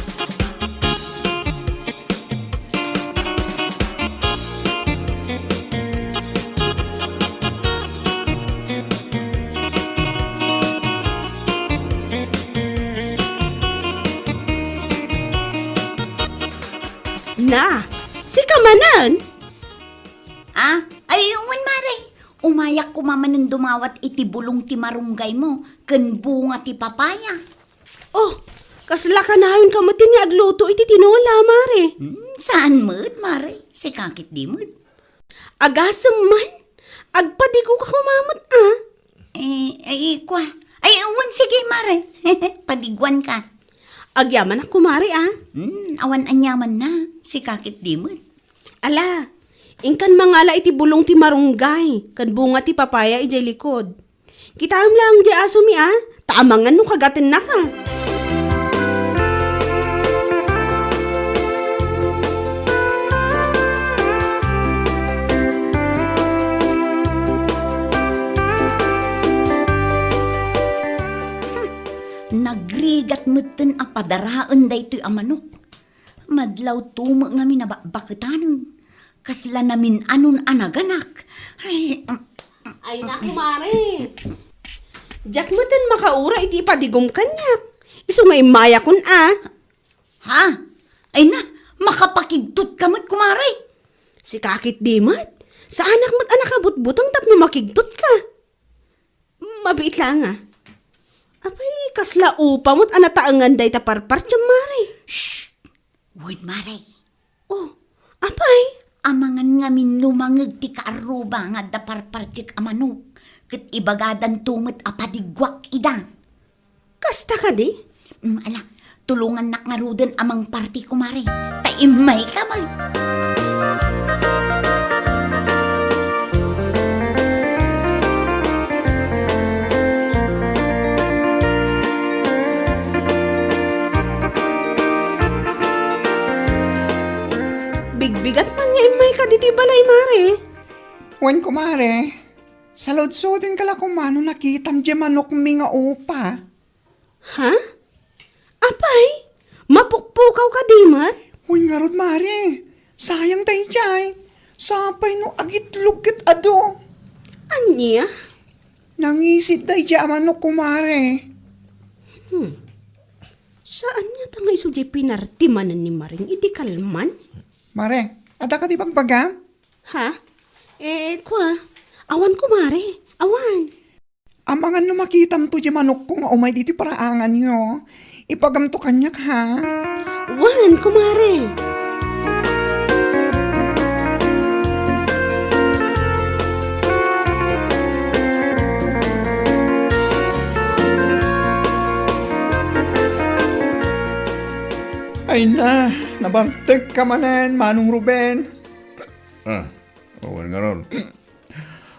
Na, sika manen? Ah, ay, wen, Mare. Umayak koma manen dumawat iti bulong ti marunggaymo ken bunga ti papaya. Oh, kasla kanayon ka met nga agluto iti tinola, Mare. Hmm, saan met, Mare? Sika ketdi met. Agasem man. Agpadigo ka koma met, a. Eh, ay, kwa. Ay, wen, sige, Mare. Padiguan ka. Agyamanak, kumare, a. Hmm, awan aniamanna. Sika ketdi met. Ala, inkan mangala iti bulong ti marunggay, ken bunga ti papaya idiay likod. Kitaem laeng diay asomi, a, ta amangan no kagatennaka. Hmm, nagrigat metten a padaraen daytoy a manok. Madlawto met ngamin a bakbaketanen. Kasla namin-anon a naganak. Ay, mm, mm. Ay na, kumare. Diak metten makaura iti ipadigom kaniak. Isu nga immayakon, a. Ha? Ay na, makapakigtot ka met, kumare. Sika ketdi met. Saanak met a nakabutbuteng tapno makigtot ka. Mabiit laeng, a. Apay, kasla upa met a nataengan dayta parpartiam, Mare. Shh! Wen, Mare. Oh, apay? Amangan ngamin lumangeg ti kaarruba nga adda parpartiek a manok, ket ibagadanto met a padiguak ida. Kasta kadi? Mm, ala, tulongannak ngaruden a mangparti, kumare. Ta immayka met. Gatman nga immayka ditoy balay, mare. Wen, kumare, saludsodinka la koma no nakitam diay manokmi nga upa. Ha? Apay, mapukpukaw kadi met? Wen ngarud, mare, sayang daydiay. Sapay no agitlog ket adu. Ania? Nangisit daydiay a manok, kumare. Hmm. Saan ngata nga isu diay pinarti manen ni Maring iti kalman? Mare, adda kadi bagbagam? Ha? Eh, kua, awan, kumare. Awan. Amangan no makitamto diay manokko nga umay ditoy paraanganyo, ipagamto kaniak, ha? Wen, kumare. Ay na, nabartekka manen, Manong Ruben. Ah, awan ngarud.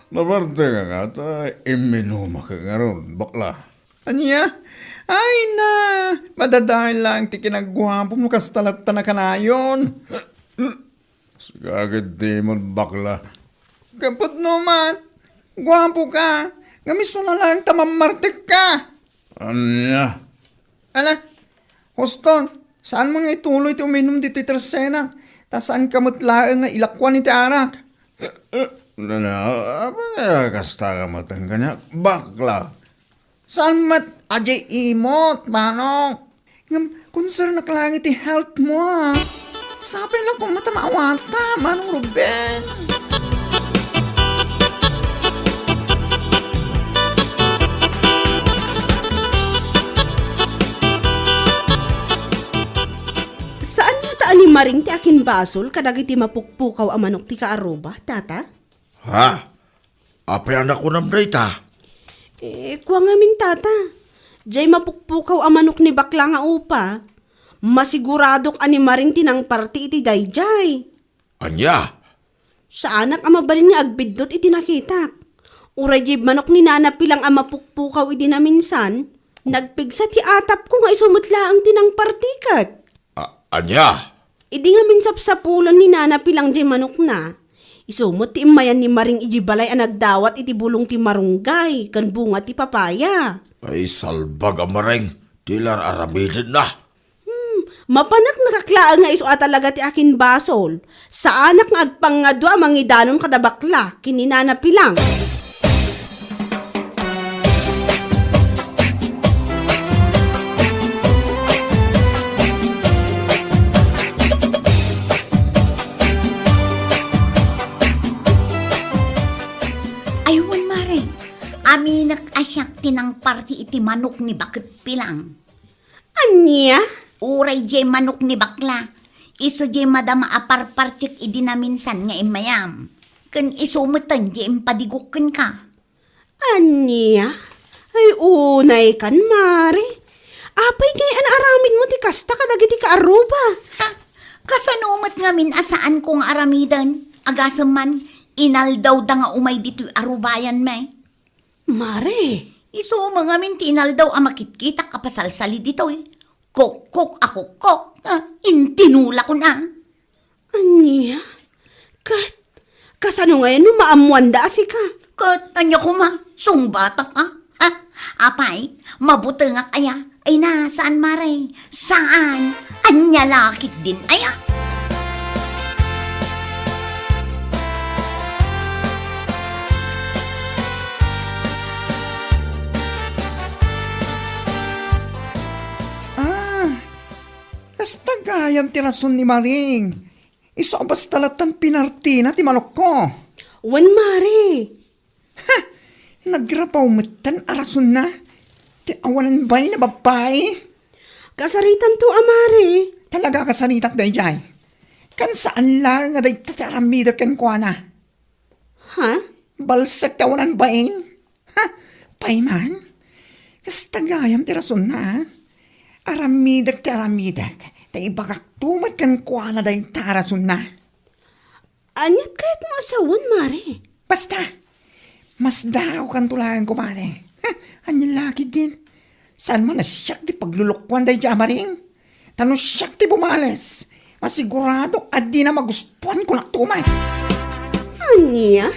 Nabartekka ta imminumak ngarud, bakla. Ania? Ay na, madadael laeng ti kinaguapom no kasta latta a kanayon. Sika ket di met bakla. Ket pudno met, guapoka, ngem isuna laeng ta mammartekka. Ania? Ala, huston, saanmon nga ituloy ti uminum ditoy tersenak, ta saanka met laeng nga ilakuan iti arak. Nana, apay kasta nga met kaniak, bakla. Saan met a diay imot, manong? Ngem, konsernak laeng iti health mo, a. Sapay la koma ta maawata, Manong Ruben. Saan ngata a ni Maring ti akinbasol kadagiti mapukpukaw a manok ti kaaruba, tata? Ha? Apay a nakunam dayta? Eh, kua ngamin, tata. Diay mapukpukaw a manok ni bakla nga upa, masiguradok a ni Maring ti nangparti iti daydiay. Ania? Saanak a mabalin nga agbiddut iti nakitak. Uray diay manok ni Nana Pilang a mapukpukaw idi naminsan, nagpigsa ti atapko nga isu met laeng ti nangparti ket. A-, ania? Idi ngamin sapsapulen ni Nana Pilang diay manokna, isu met ti immayan ni Maring idiay balay a nagdawat iti bulong ti marunggay ken bunga ti papaya. Ay, salbag a Maring, ti lar-aramidenna. Hmm, mapaneknekak laeng nga isu a talaga ti akinbasol. Saanak nga agpangngadua a mangidanon kada bakla ken ni Nana Pilang. Ay, wen, Mare. Aminek a siak ti nangparti iti manok ni Baket Pilang. Ania? Uray diay manok ni bakla. Isu diay madama a parpartiek idi naminsan nga immayam. Ken isu metten diay impadigok kenka. Ania? Ay, unaykan, Mare. Apay ngay-an a aramidmo ti kasta kadagiti kaaruba? Ha? Kasano met ngamin a saanko nga aramiden? Agasem man, inaldawda nga umay ditoy arubayanmi. Mare. Isu met ngamin ti inaldaw a makitkitak a pasalsali ditoy. Kokkok a kokkok. Ah, intinulakon a. Ania? Ket, kasano ngayen no maammoanda a sika? Ket, ania koma, sungbatak a? Ha? Apay, mabutengak aya? Ay na, saan, Mare? Saan? Ania la ketdin aya? Ah, kasta gayam ti rason ni Maring. Isu a basta lattan pinartina ti manokko. Wen, Mare. Ha! Nagrabaw metten a rasonna ti awanan bain a babbai. Kasaritamto a, Mare. Talaga kasaritak daydiay. Ken saan laeng a dayta ti aramidek kenkuana. Ha? Balsek ti awanan bain. Ha? Pay man? Kasta gayam ti rasonna, a? Aramidek ti aramidek. Ta ibagakto met kenkuana dayta a rasonna. Aniat kayatmo a sawen, Mare? Basta, masdaawkanto laeng, kumare. Ha, ania la ketdin? Saan man a siak ti paglulukoan daydiay a Maring? Ta no siak ti bumales, Asiguradok a dina magustuan kunakto met. Ania?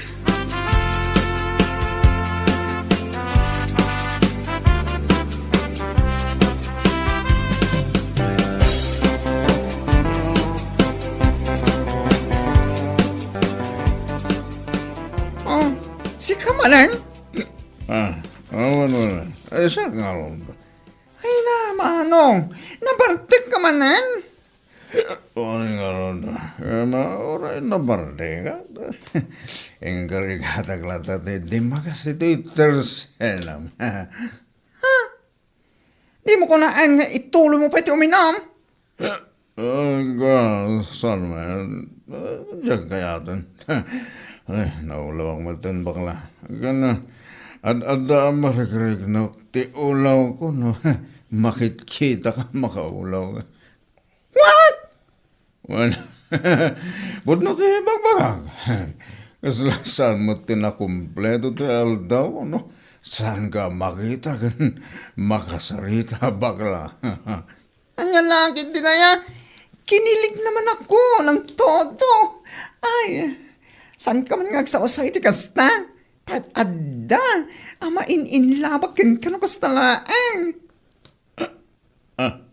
Oh, sika manen? Ah, awan, awan. Ay, sa ngalon. Ay na, Manong, nabartek ka manen? Ay, ngalon. Ay na, uray nabartek ka. Inkargatak latta ti dimagas iti tersenam. Dimo kunaen nga ituloymo pay ti uminum? Ah, saan man? Ah, diak kayaten. Ay, naulawak met ten bakla. Ken, ah, ad-adda a marikriknok ti ulawko no makitkitaka makaulaw. What? Wen, pudno ti bagbagak. Kasla saan met ti nakumpleto ti aldaw, no? Saanka a makita ken makasarita, bakla. Ania la ketdi aya? Kinilig naman ako ng todo. Ay, saanka man nga agsausay iti kasta? Tad-adda a main-inlabak kenka no kasta laeng. Ah,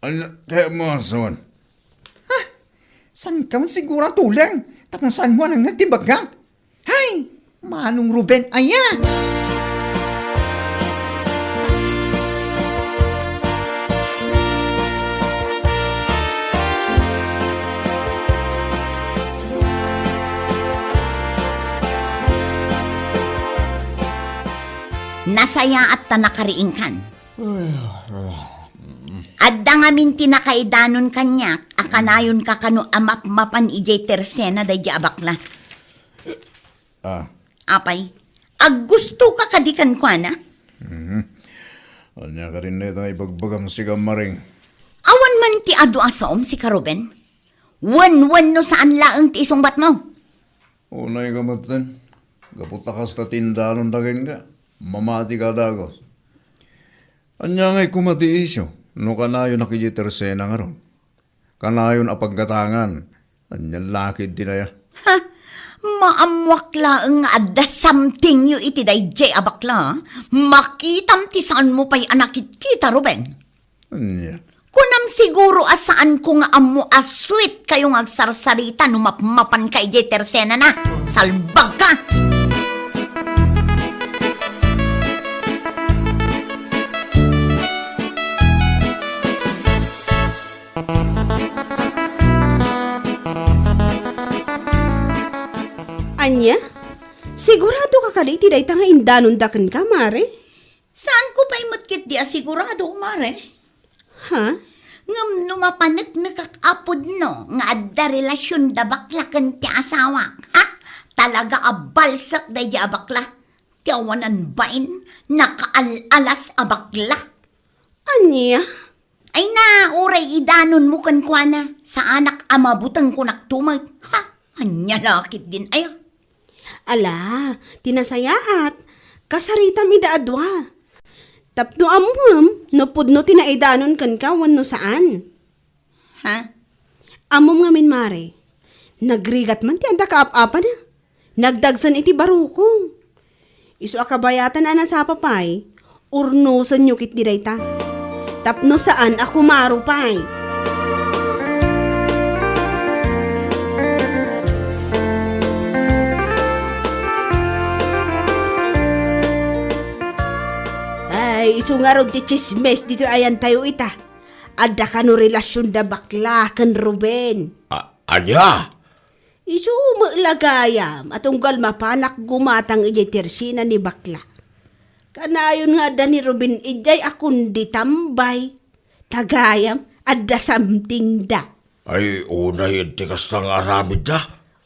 ania kayatmo a sawen? Ha? Saanka man siguro a tuleng tapno saanmo a nangngeg ti imbagak? Hay! Manong Ruben aya! Nasayaat ta nakariingkan. Adda ngamin ti nakaidanon kaniak a kanayonka kano a mapmapan idiay tersena daydi a bakla. Ah. Apay, aggustoka kadi kenkuana? Mhm. Ania kadin dayta nga ibagbagam sika, Maring? Awan man ti adu a saom, sika Ruben? Wenno saan laeng ti isungbatmo? Unayka metten, gapu ta kasta ti indanonda kenka, mamatika a dagus. Ania ngay koma ti isyu no kanayonak idiay tersena ngarud? Kanayon a paggatangan. Ania la ketdi aya? Ha? Maammoak laeng nga adda somethingyo iti daydiay a bakla. Makitam ti saanmo pay a nakitkita, Ruben. Ania? Kunam siguro a saanko nga ammo a sweet kayo nga agsarsarita no mapmapanka idiay tersenana. Salbagka! Ania? Siguradoka kadi iti dayta nga indanonda kenka, Mare? Saanko pay met ketdi a sigurado, Mare. Ha? Ngem no mapaneknekak a pudno nga adda relasion da bakla ken ti asawak, ha? Talaga a balsek daydi a bakla. Ti awanan bain, nakaal-alas a bakla. Ania? Ay na, uray idanonmo kenkuana, saanak a mabuteng kunakto met. Ha? Ania la ketdin aya? Ala, ti nasayaat, kasaritam ida a dua. Tapno ammom no pudno ti naidanon kenka wenno saan. Ha? Ammom ngamin, Mare, nagrigat man ti adda kaap-apana. Nagdagsen iti barukong. Isu a kabayatan a nasapa pay, urnosenyo ketdi dayta. Tapno saan a kumaro pay. Ay, isu ngarud ti tsismis ditoy ayantayo ita. Adda kano relasion da bakla ken Ruben. A-, ania? Isu met la gayam a tunggal mapanak gumatang idiay tersena ni bakla. Kanayon nga adda ni Ruben idiay a kundi tambay. Ta gayam, adda something da. Ay, unay ti kasta nga aramidda?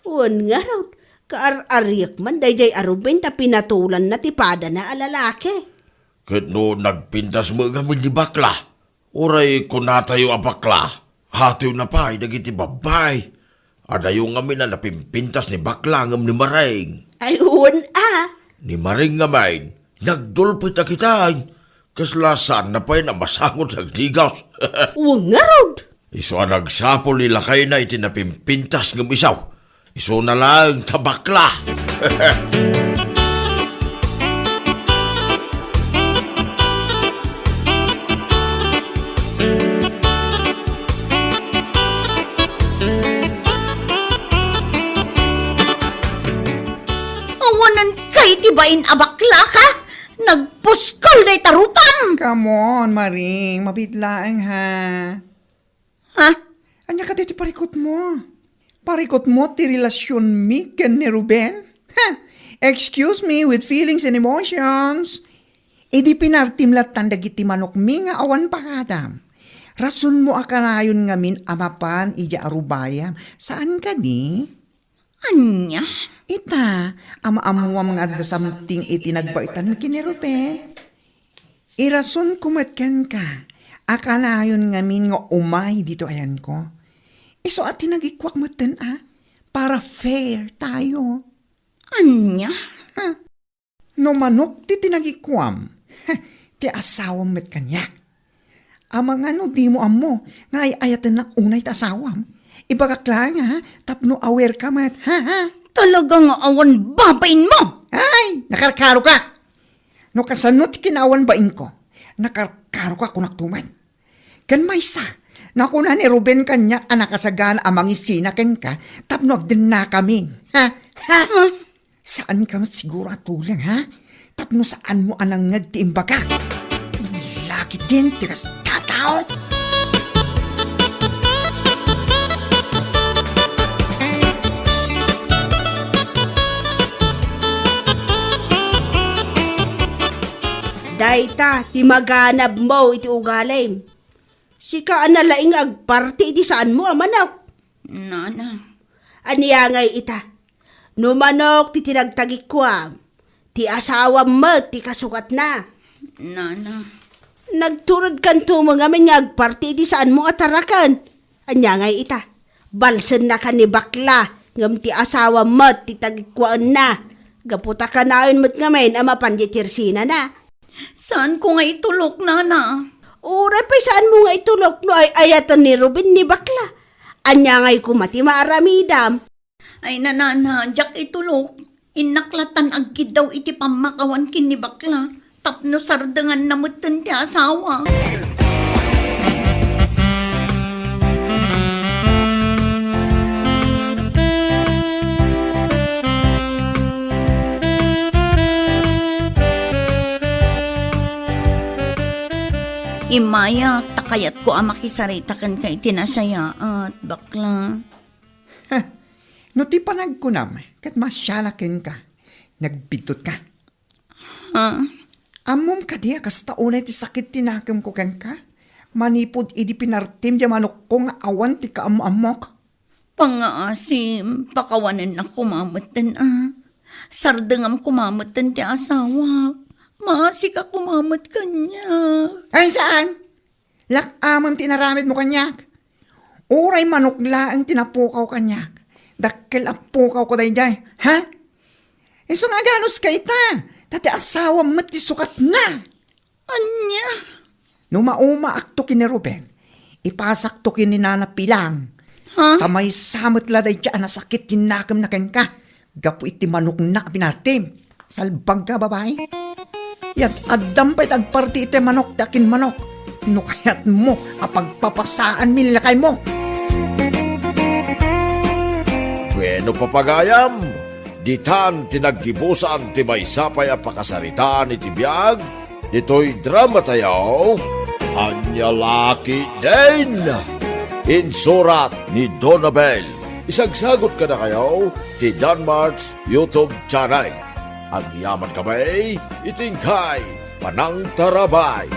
Wen ngarud, kaar-ariek man daydiay a Ruben ta pinatulanna ti padana a lalaki. Ket no nagpintas met ngamin ni bakla, uray kunatayo a bakla, hatoyna pay dagiti babbai. Adayo ngamin a napimpintas ni bakla ngem ni Maring. Ay, wen a. Ni Maring ngamin, nagdulpit a kitay. Kasla saanna pay a masango ti agdigas. Wen ngarud. Isu a nagsapul ni lakayna iti napimpintas ngem isaw. Isuna laeng ta bakla. Awanen kay ti bain a bakla ka? Nagpuskol dayta rupam! Come on, Maring. Mabiit laeng, ha? Ha? Ania kadi ti parikutmo? Parikutmo ti relasionmi ken ni Ruben? Ha! Excuse me, with feelings and emotions. Idi pinartim lattan dagiti manokmi nga awan pakadam. Rasonmo a kanayon ngamin a mapan idiay arubayam. Saan kadi? Ania? Ita, ammoam nga adda something iti nagbaetanmi ken ni Ruben. Irasonko met kenka a kanayon ngamin nga umay ditoy ayanko. Isu a tinagikuak metten a, para fair tayo. Ania? Ha? No manok ti tinagikuam, ti asawam met kaniak. Amangan no dimo ammo nga ay-ayatennak unay ti asawam. Ibagak laeng, ha, tapno aware ka met, ha, ha? Talaga nga awan babainmo! Ay, nakarkaroka! No kasano ti kinaawan bainko, nakarkaroka, kunakto met. Ken maysa, nakuna ni Ruben kaniak a nakasagana a mangisina kenka tapno agdennakamin. Ha? Ha? Saanka met siguro a tuleng, ha? Tapno saanmo a nangngeg ti imbagak. Lakit din ti kasta a tao. Dayta ti maganabmo iti ugalim. Sika a nalaing nga agparti iti saanmo a manok. Nana. Ania ngay ita? No manok ti tinagtagikuam, ti asawam met ti kasukatna. Nana. Nagturedkanto met ngamin nga agparti iti saanmo a taraken. Ania ngay ita? Balsennaka ni bakla, ngem ti asawam met ti tagikuaenna. Gapu ta kanayon met ngamin a mapan diay ti ersinana. Saanko nga itulok, nana. Uray pay saanmo nga itulok no ay-ayaten ni Ruben ni bakla. Ania ngay koma ti maaramidam? Ay, nanana, diak itulok. Innak lattan agkiddaw iti pammakawan ken ni bakla tapno sardenganna metten ti asawa. Immayak, ta kayatko a makisarita kenka iti nasayaat, bakla. Ha, no ti panagkunam ket masiala kenka, nagbidtotka. Ha? Ammom kadi a kasta unay ti sakit ti nakemko kenka, manipud idi pinartim diay manokko nga awan ti kaammoammok? Pangngaasim, pakawanennak koma metten a. Sardengam koma metten ti asawak. Maasika koma met kaniak. Ay, saan? Lak-amem ti inaramidmo kaniak. Uray manok laeng ti napukaw kaniak. Dakkel a pukawko daydiay, ha? Isu nga aganuska ita, ta ti asawam met ti sukatna. Ania? No maumaakto ken ni Ruben, ipasakto ken ni Nana Pilang. Ha? Ta maysa met la daydiay a nasakit ti nakemna kenka. Gapu iti manokna a pinartim. Salbagka, babai. Yat, addam pay ti agparti iti manok ti akin manok. No kayatmo a pagpapasaanmi ni lakaymo. Bueno, papagayam, ditan ti naggibusan ti maysa pay a pakasaritaan iti biag ditoy drama tayo, Ania La Ketdin. Insurat ni Donabel. Isagsagot kadakayo ti Danmart's YouTube channel. Agyaman kami iti inkay panangtarabay.